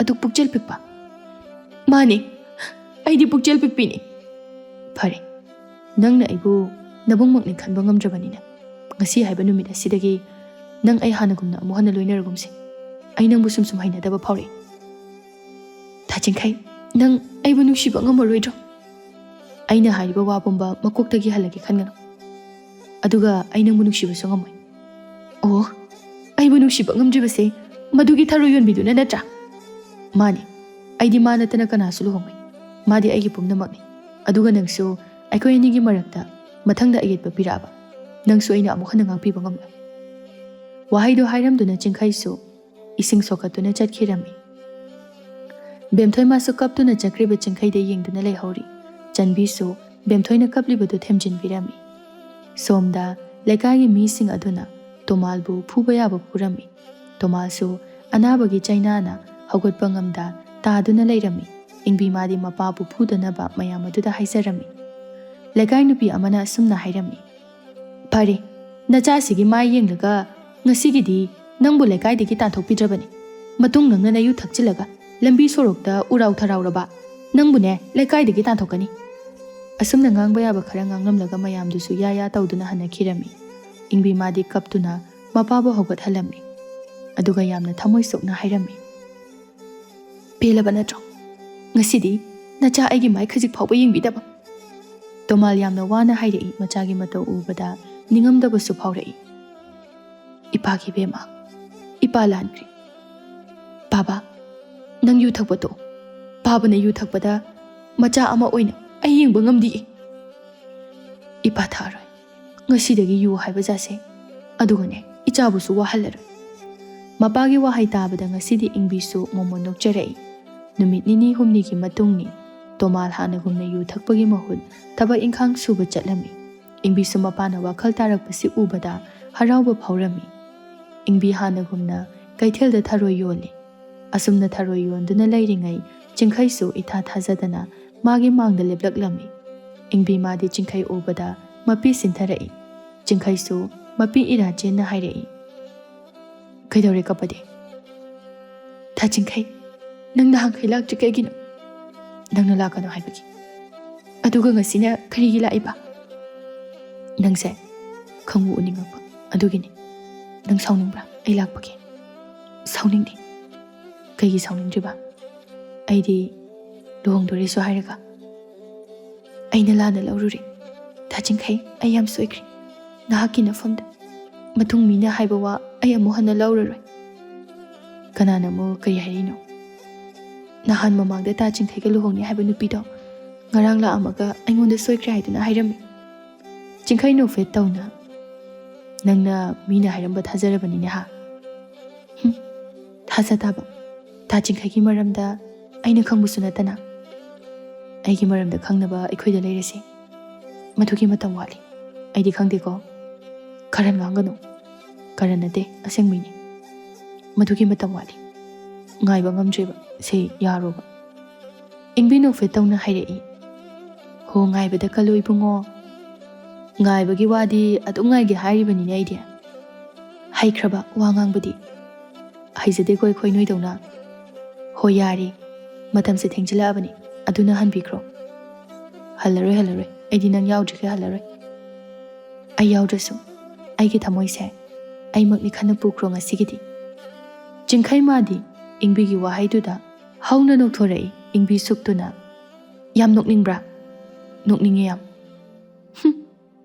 ꯑꯗꯨꯛ ꯄꯨꯛꯆꯦꯜ ꯄꯤꯛꯄ꯫ ꯃꯥꯅꯤ, ꯑꯩꯗꯤ ꯄꯨꯛꯆꯦꯜ ꯄꯤꯛꯄꯤꯅꯤ꯫ ꯐꯔꯦ, ꯅꯪꯅ ꯑꯩꯕꯨ ꯅꯕꯨꯡꯃꯛꯅꯤ ꯈꯟꯕ ꯉꯝꯗ꯭ꯔꯕꯅꯤꯅ, ꯉꯁꯤ ꯍꯥꯏꯕ ꯅꯨꯃꯤꯠ ꯑꯁꯤꯗꯒꯤ ꯅꯪ ꯑꯩ ꯍꯥꯟꯅꯒꯨꯝꯅ ꯑꯃꯨꯛ ꯍꯟꯅ ꯂꯣꯏꯅꯔꯒꯨꯝꯁꯤ꯫ ꯑꯩ ꯅꯪꯕꯨ ꯁꯨꯝ ꯁꯨꯝ ꯍꯩꯅꯗꯕ ꯐꯥꯎꯔꯛꯏ꯫ ꯊꯥ ꯆꯤꯡꯈꯩ, ꯅꯪ ꯑꯩꯕꯨ ꯅꯨꯡꯁꯤꯕ ꯉꯝꯃꯔꯣꯏꯗ꯭ꯔꯣ? ꯑꯩꯅ ꯍꯥꯏꯔꯤꯕ ꯋꯥ ꯄꯨꯝꯕ ꯃꯀꯣꯛꯇꯒꯤ ꯍꯜꯂꯒꯦ ꯈꯟꯒꯅꯨ꯫ ꯑꯗꯨꯒ ꯑꯩ ꯅꯪꯕꯨ ꯅꯨꯡꯁꯤꯕꯁꯨ ꯉꯝꯃꯣꯏ꯫ ꯑꯣ, ꯑꯩꯕꯨ ꯅꯨꯡꯁꯤꯕ ꯉꯝꯗ꯭ꯔꯤꯕꯁꯦ ꯃꯗꯨꯒꯤ ꯊꯔꯣꯏ ꯌꯣꯟꯕꯤꯗꯨꯅ ꯅꯠꯇ꯭ꯔꯥ? ꯃꯥꯅꯤ, ꯑꯩꯗꯤ ꯃꯥ ꯅꯠꯇꯅ ꯀꯅꯥꯁꯨ ꯂꯨꯍꯣꯡꯉꯣꯏ꯫ ꯃꯥꯗꯤ ꯑꯩꯒꯤ ꯄꯨꯝꯅꯃꯛꯅꯤ꯫ ꯑꯗꯨꯒ ꯅꯪꯁꯨ ꯑꯩꯈꯣꯏ ꯑꯅꯤꯒꯤ ꯃꯔꯛꯇ ꯃꯊꯪꯗ ꯑꯌꯦꯠꯄ ꯄꯤꯔꯛꯑꯕ ꯅꯪꯁꯨ ꯑꯩꯅ ꯑꯃꯨꯛ ꯍꯟꯅ ꯉꯥꯛꯄꯤꯕ ꯉꯝꯂꯣꯏ꯫ ꯋꯥꯍꯩꯗꯨ ꯍꯥꯏꯔꯝꯗꯨꯅ ꯆꯤꯡꯈꯩꯁꯨ ꯏꯁꯤꯡ ꯁꯣꯛꯀꯠꯇꯨꯅ ꯆꯠꯈꯤꯔꯝꯃꯤ꯫ ꯕꯦꯝꯊꯣꯏ ꯃꯥꯁꯨ ꯀꯞꯇꯨꯅ ꯆꯠꯈ꯭ꯔꯤꯕ ꯆꯤꯡꯈꯩꯗ ꯌꯦꯡꯗꯨꯅ ꯂꯩꯍꯧꯔꯤ꯫ ꯆꯟꯕꯤꯁꯨ ꯕꯦꯝꯊꯣꯏꯅ ꯀꯞꯂꯤꯕꯗꯨ ꯊꯦꯝꯖꯤꯟꯕꯤꯔꯝꯃꯤ꯫ ꯁꯣꯝꯗ ꯂꯩꯀꯥꯏꯒꯤ ꯃꯤꯁꯤꯡ ꯑꯗꯨꯅ ꯇꯣꯃꯥꯜꯕꯨ ꯐꯨꯕ ꯌꯥꯕ ꯐꯨꯔꯝꯃꯤ꯫ ꯇꯣꯃꯥꯜꯁꯨ ꯑꯅꯥꯕꯒꯤ ꯆꯩꯅꯥꯅ ꯍꯧꯒꯠꯄ ꯉꯝꯗ ꯇꯥꯗꯨꯅ ꯂꯩꯔꯝꯃꯤ꯫ ꯏꯪꯕꯤ ꯃꯥꯗꯤ ꯃꯄꯥꯕꯨ ꯐꯨꯗꯅꯕ ꯃꯌꯥꯝ ꯑꯗꯨꯗ ꯍꯥꯏꯖꯔꯝꯃꯤ꯫ ꯂꯩꯀꯥꯏ ꯅꯨꯄꯤ ꯑꯃꯅ ꯑꯁꯨꯝꯅ ꯍꯥꯏꯔꯝꯃꯤ, "ꯐꯔꯦ, ꯅꯆꯥꯁꯤꯒꯤ ꯃꯥꯏ ꯌꯦꯡꯂꯒ ꯉꯁꯤꯒꯤꯗꯤ ꯅꯪꯕꯨ ꯂꯩꯀꯥꯏꯗꯒꯤ ꯇꯥꯟꯊꯣꯛꯄꯤꯗ꯭ꯔꯕꯅꯤ꯫ ꯃꯇꯨꯡ ꯅꯪꯅ ꯅꯌꯨ ꯊꯛꯆꯤꯜꯂꯒ ꯂꯝꯕꯤ ꯁꯣꯔꯣꯛꯇ ꯎꯔꯥꯎ ꯊꯔꯥꯎꯔꯕ ꯅꯪꯕꯨꯅꯦ ꯂꯩꯀꯥꯏꯗꯒꯤ ꯇꯥꯟꯊꯣꯛꯀꯅꯤ꯫" ꯑꯁꯨꯝꯅ ꯉꯥꯡꯕ ꯌꯥꯕ ꯈꯔ ꯉꯥꯡꯂꯝꯂꯒ ꯃꯌꯥꯝꯗꯨꯁꯨ ꯌꯥ ꯌꯥ ꯇꯧꯗꯨꯅ ꯍꯟꯅꯈꯤꯔꯝꯃꯤ꯫ ꯏꯪꯕꯤ ꯃꯥꯗꯤ ꯀꯞꯇꯨꯅ ꯃꯄꯥꯕꯨ ꯍꯧꯒꯠꯍꯜꯂꯝꯃꯤ꯫ ꯑꯗꯨꯒ ꯌꯥꯝꯅ ꯊꯃꯣꯏ ꯁꯣꯛꯅ ꯍꯥꯏꯔꯝꯃꯤ, "ꯄꯦꯜꯂꯕ ꯅꯠꯇ꯭ꯔꯣ? ꯉꯁꯤꯗꯤ ꯅꯆꯥ ꯑꯩꯒꯤ ꯃꯥꯏ ꯈꯖꯤꯛ ꯐꯥꯎꯕ ꯌꯦꯡꯕꯤꯗꯕ?" ꯇꯣꯃꯥꯜ ꯌꯥꯝꯅ ꯋꯥꯅ ꯍꯥꯏꯔꯛꯏ꯫ ꯃꯆꯥꯒꯤ ꯃꯇꯧ ꯎꯕꯗ ꯅꯤꯡꯉꯝꯗꯕꯁꯨ ꯐꯥꯎꯔꯛꯏ꯫ "ꯏꯄꯥꯒꯤ ꯏꯕꯦꯝꯃ, ꯏꯄꯥ ꯂꯥꯟꯈ꯭ꯔꯦ꯫ ꯕꯥꯕꯥ, ꯅꯪ ꯌꯨ ꯊꯛꯄ ꯇꯣꯛꯑꯣ꯫ ꯕꯥꯕꯥꯅ ꯌꯨ ꯊꯛꯄꯗ ꯃꯆꯥ ꯑꯃ ꯑꯣꯏꯅ ꯑꯩ ꯌꯦꯡꯕ ꯉꯝꯗꯤꯌꯦ꯫ ꯏꯄꯥ ꯊꯛꯑꯔꯣꯏ꯫ ꯉꯁꯤꯗꯒꯤ ꯌꯨ ꯍꯥꯏꯕ ꯖꯥꯠꯁꯦ꯫ ꯑꯗꯨꯒꯅꯦ, ꯏꯆꯥꯕꯨꯁꯨ ꯋꯥꯍꯜꯂꯔꯣꯏ꯫" ꯃꯄꯥꯒꯤ ꯋꯥꯍꯩ ꯇꯥꯕꯗ ꯉꯁꯤꯗꯤ ꯏꯪꯕꯤꯁꯨ ꯃꯣꯃꯣꯟ ꯅꯣꯛꯆꯔꯛꯏ꯫ ꯅꯨꯃꯤꯠ ꯅꯤꯅꯤ ꯍꯨꯝꯅꯤꯒꯤ ꯃꯇꯨꯡꯅꯤ꯫ ꯇꯣꯃꯥꯜ ꯍꯥꯟꯅꯒꯨꯝꯅ ꯌꯨ ꯊꯛꯄꯒꯤ ꯃꯍꯨꯠ ꯊꯕꯛ ꯏꯪꯈꯥꯡ ꯁꯨꯕ ꯆꯠꯂꯝꯃꯤ꯫ ꯏꯪꯕꯤꯁꯨ ꯃꯄꯥꯅ ꯋꯥꯈꯜ ꯇꯥꯔꯛꯄꯁꯤ ꯎꯕꯗ ꯍꯔꯥꯎꯕ ꯐꯥꯎꯔꯝꯃꯤ꯫ ꯏꯪꯕꯤ ꯍꯥꯟꯅꯒꯨꯝꯅ ꯀꯩꯊꯦꯜꯗ ꯊꯔꯣꯏ ꯌꯣꯜꯂꯤ꯫ ꯑꯁꯨꯝꯅ ꯊꯔꯣꯏ ꯌꯣꯟꯗꯨꯅ ꯂꯩꯔꯤꯉꯩ ꯆꯤꯡꯈꯩꯁꯨ ꯏꯊꯥ ꯊꯥꯖꯗꯅ ꯃꯥꯒꯤ ꯃꯥꯡꯗ ꯂꯦꯞꯂꯛꯂꯝꯃꯤ꯫ ꯏꯪꯕꯤ ꯃꯥꯗꯤ ꯆꯤꯡꯈꯩ ꯎꯕꯗ ꯃꯄꯤ ꯁꯤꯟꯊꯔꯛꯏ꯫ ꯆꯤꯡꯈꯩꯁꯨ ꯃꯄꯤ ꯏꯔꯥ ꯆꯦꯟꯅ ꯍꯥꯏꯔꯛꯏ, "ꯀꯩꯗꯧꯔꯦ ꯀꯞꯄꯗꯤ? "ꯊꯥ ꯆꯤꯡꯈꯩ, ꯅꯪ ꯅꯍꯥꯟꯈꯩ ꯂꯥꯛꯇ꯭ꯔꯤ ꯀꯩꯒꯤꯅꯣ? ꯅꯪꯅ ꯂꯥꯛꯀꯅꯣ ꯍꯥꯏꯕꯒꯤ꯫ ꯑꯗꯨꯒ ꯉꯁꯤꯅ ꯀꯔꯤꯒꯤ ꯂꯥꯛꯏꯕ? ꯅꯪꯁꯦ ꯈꯪꯎ ꯎꯅꯤꯡꯉꯛꯄ ꯑꯗꯨꯒꯤꯅꯤ꯫ ꯅꯪ ꯁꯥꯎꯅꯤꯡꯕ꯭ꯔꯥ ꯑꯩ ꯂꯥꯛꯄꯒꯤ?" "ꯁꯥꯎꯅꯤꯡꯗꯦ꯫ ꯀꯩꯒꯤ ꯁꯥꯎꯅꯤꯡꯗ꯭ꯔꯤꯕ? ꯑꯩꯗꯤ ꯂꯨꯍꯣꯡꯗꯣꯔꯦꯁꯨ ꯍꯥꯏꯔꯒ꯫ ꯑꯩꯅ ꯂꯥꯟꯅ ꯂꯧꯔꯨꯔꯦ꯫ ꯊꯥ ꯆꯤꯡꯈꯩ, ꯑꯩ ꯌꯥꯝ ꯁꯣꯏꯈ꯭ꯔꯦ꯫ ꯅꯍꯥꯛꯀꯤ ꯅꯐꯝꯗ ꯃꯇꯨꯡ ꯃꯤꯅ ꯍꯥꯏꯕ ꯋꯥ ꯑꯩ ꯑꯃꯨꯛ ꯍꯟꯅ ꯂꯧꯔꯔꯣꯏ꯫" "ꯀꯅꯥꯅ ꯑꯃꯨꯛ ꯀꯔꯤ ꯍꯥꯏꯔꯤꯅꯣ?" "ꯅꯍꯥꯟ ꯃꯃꯥꯡꯗ ꯊꯥ ꯆꯤꯡꯈꯩꯒ ꯂꯨꯍꯣꯡꯅꯤ ꯍꯥꯏꯕ ꯅꯨꯄꯤꯗꯣ ꯉꯔꯥꯡ ꯂꯥꯛꯑꯝꯃꯒ ꯑꯩꯉꯣꯟꯗ ꯁꯣꯏꯈ꯭ꯔꯦ ꯍꯥꯏꯗꯨꯅ ꯍꯥꯏꯔꯝꯃꯤ꯫" ꯆꯤꯡꯈꯩ ꯅꯣꯛꯐꯦꯠ ꯇꯧꯅ, "ꯅꯪꯅ ꯃꯤꯅ ꯍꯥꯏꯔꯝꯕ ꯊꯥꯖꯔꯕꯅꯤꯅꯦ ꯍꯥ?" "ꯍꯨꯝ, ꯊꯥꯖ ꯇꯥꯕ꯫ ꯊꯥ ꯆꯤꯡꯈꯩꯒꯤ ꯃꯔꯝꯗ ꯑꯩꯅ ꯈꯪꯕꯁꯨ ꯅꯠꯇꯅ꯫ ꯑꯩꯒꯤ ꯃꯔꯝꯗ ꯈꯪꯅꯕ ꯑꯩꯈꯣꯏꯗ ꯂꯩꯔꯁꯦ꯫ ꯃꯗꯨꯒꯤ ꯃꯇꯝ ꯋꯥꯠꯂꯤ꯫ ꯑꯩꯗꯤ ꯈꯪꯗꯦꯀꯣ꯫" "ꯈꯔ ꯉꯥꯡꯒꯅꯨ꯫" "ꯈꯔ ꯅꯠꯇꯦ, ꯑꯁꯦꯡꯕꯩꯅꯤ꯫ ꯃꯗꯨꯒꯤ ꯃꯇꯝ ꯋꯥꯠꯂꯤ꯫ ꯉꯥꯏꯕ ꯉꯝꯗ꯭ꯔꯦꯕ꯫ ꯁꯦ, ꯌꯥꯔꯣꯕ꯫" ꯏꯪꯕꯤ ꯅꯣꯛꯐꯦꯠ ꯇꯧꯅ ꯍꯥꯏꯔꯛꯏ꯫ "ꯍꯣ, ꯉꯥꯏꯕꯗ ꯀꯜꯂꯨ ꯏꯕꯨꯡꯉꯣ꯫ ꯉꯥꯏꯕꯒꯤ ꯋꯥꯗꯤ ꯑꯗꯨꯝ ꯉꯥꯏꯒꯦ ꯍꯥꯏꯔꯤꯕꯅꯤꯅꯦ ꯑꯩꯗꯤ꯫ ꯍꯩꯈ꯭ꯔꯕ ꯋꯥ ꯉꯥꯡꯕꯗꯤ?" "ꯍꯩꯖꯗꯦꯀꯣ ꯑꯩꯈꯣꯏ ꯅꯣꯏꯗꯧꯅ꯫" "ꯍꯣ, ꯌꯥꯔꯦ꯫ ꯃꯇꯝꯁꯦ ꯊꯦꯡꯖꯤꯜꯂꯛꯑꯕꯅꯤ꯫ ꯑꯗꯨꯅ ꯍꯟꯕꯤꯈ꯭ꯔꯣ꯫" "ꯍꯜꯂꯔꯣꯏ, ꯍꯜꯂꯔꯣꯏ꯫ ꯑꯩꯗꯤ ꯅꯪ ꯌꯥꯎꯗ꯭ꯔꯤꯈꯩ ꯍꯜꯂꯔꯣꯏ꯫ ꯑꯩ ꯌꯥꯎꯗ꯭ꯔꯁꯨ ꯑꯩꯒꯤ ꯊꯃꯣꯏꯁꯦ ꯑꯩꯃꯛꯅꯤ ꯈꯟꯅ ꯄꯨꯈ꯭ꯔꯣ ꯉꯁꯤꯒꯤꯗꯤ꯫" ꯆꯤꯡꯈꯩ ꯃꯥꯗꯤ ꯏꯪꯕꯤꯒꯤ ꯋꯥꯍꯩꯗꯨꯗ ꯍꯧꯅ ꯅꯣꯛꯊꯣꯔꯛꯏ꯫ ꯏꯪꯕꯤ ꯁꯨꯛꯇꯨꯅ, "ꯌꯥꯝ ꯅꯣꯛꯅꯤꯡꯕ꯭ꯔꯥ?" "ꯅꯣꯛꯅꯤꯡꯉꯦ ꯌꯥꯝ꯫" "ꯍꯨꯝ,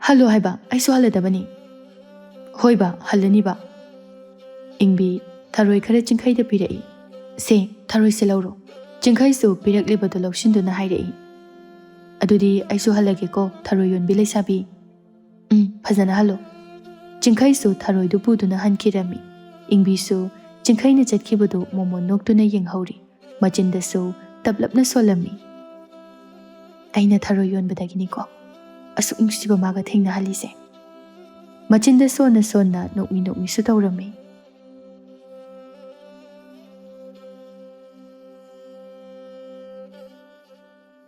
ꯍꯜꯂꯣ ꯍꯥꯏꯕ, ꯑꯩꯁꯨ ꯍꯜꯂꯗꯕꯅꯤ꯫" "ꯍꯣꯏꯕ, ꯍꯜꯂꯅꯤꯕ꯫" ꯏꯪꯕꯤ ꯊꯔꯣꯏ ꯈꯔ ꯆꯤꯡꯈꯩꯗ ꯄꯤꯔꯛꯏ꯫ "ꯁꯦ, ꯊꯔꯣꯏꯁꯦ ꯂꯧꯔꯣ꯫" ꯆꯤꯡꯈꯩꯁꯨ ꯄꯤꯔꯛꯂꯤꯕꯗꯨ ꯂꯧꯁꯤꯟꯗꯨꯅ ꯍꯥꯏꯔꯛꯏ꯫ "ꯑꯗꯨꯗꯤ ꯑꯩꯁꯨ ꯍꯜꯂꯒꯦꯀꯣ, ꯊꯔꯣꯏ ꯌꯣꯟꯕꯤ ꯂꯩꯁꯥꯕꯤ꯫" "ꯎꯝ, ꯐꯖꯅ ꯍꯜꯂꯣ꯫" ꯆꯤꯡꯈꯩꯁꯨ ꯊꯔꯣꯏꯗꯨ ꯄꯨꯗꯨꯅ ꯍꯟꯈꯤꯔꯝꯃꯤ꯫ ꯏꯪꯕꯤꯁꯨ ꯆꯤꯡꯈꯩꯅ ꯆꯠꯈꯤꯕꯗꯨ ꯃꯣꯃꯣꯟ ꯅꯣꯛꯇꯨꯅ ꯌꯦꯡꯍꯧꯔꯤ꯫ ꯃꯆꯤꯟꯗꯁꯨ ꯇꯞꯂꯞꯅ ꯁꯣꯜꯂꯝꯃꯤ꯫ "ꯑꯩꯅ ꯊꯔꯣꯏ ꯌꯣꯟꯕꯗꯒꯤꯅꯤꯀꯣ ꯑꯁꯨꯛ ꯅꯨꯡꯁꯤꯕ ꯃꯥꯒ ꯊꯦꯡꯅꯍꯜꯂꯤꯁꯦ꯫" ꯃꯆꯤꯟꯗ ꯁꯣꯟꯅ ꯁꯣꯟꯅ ꯅꯣꯛꯃꯤ ꯅꯣꯛꯃꯤꯁꯨ ꯇꯧꯔꯝꯃꯤ꯫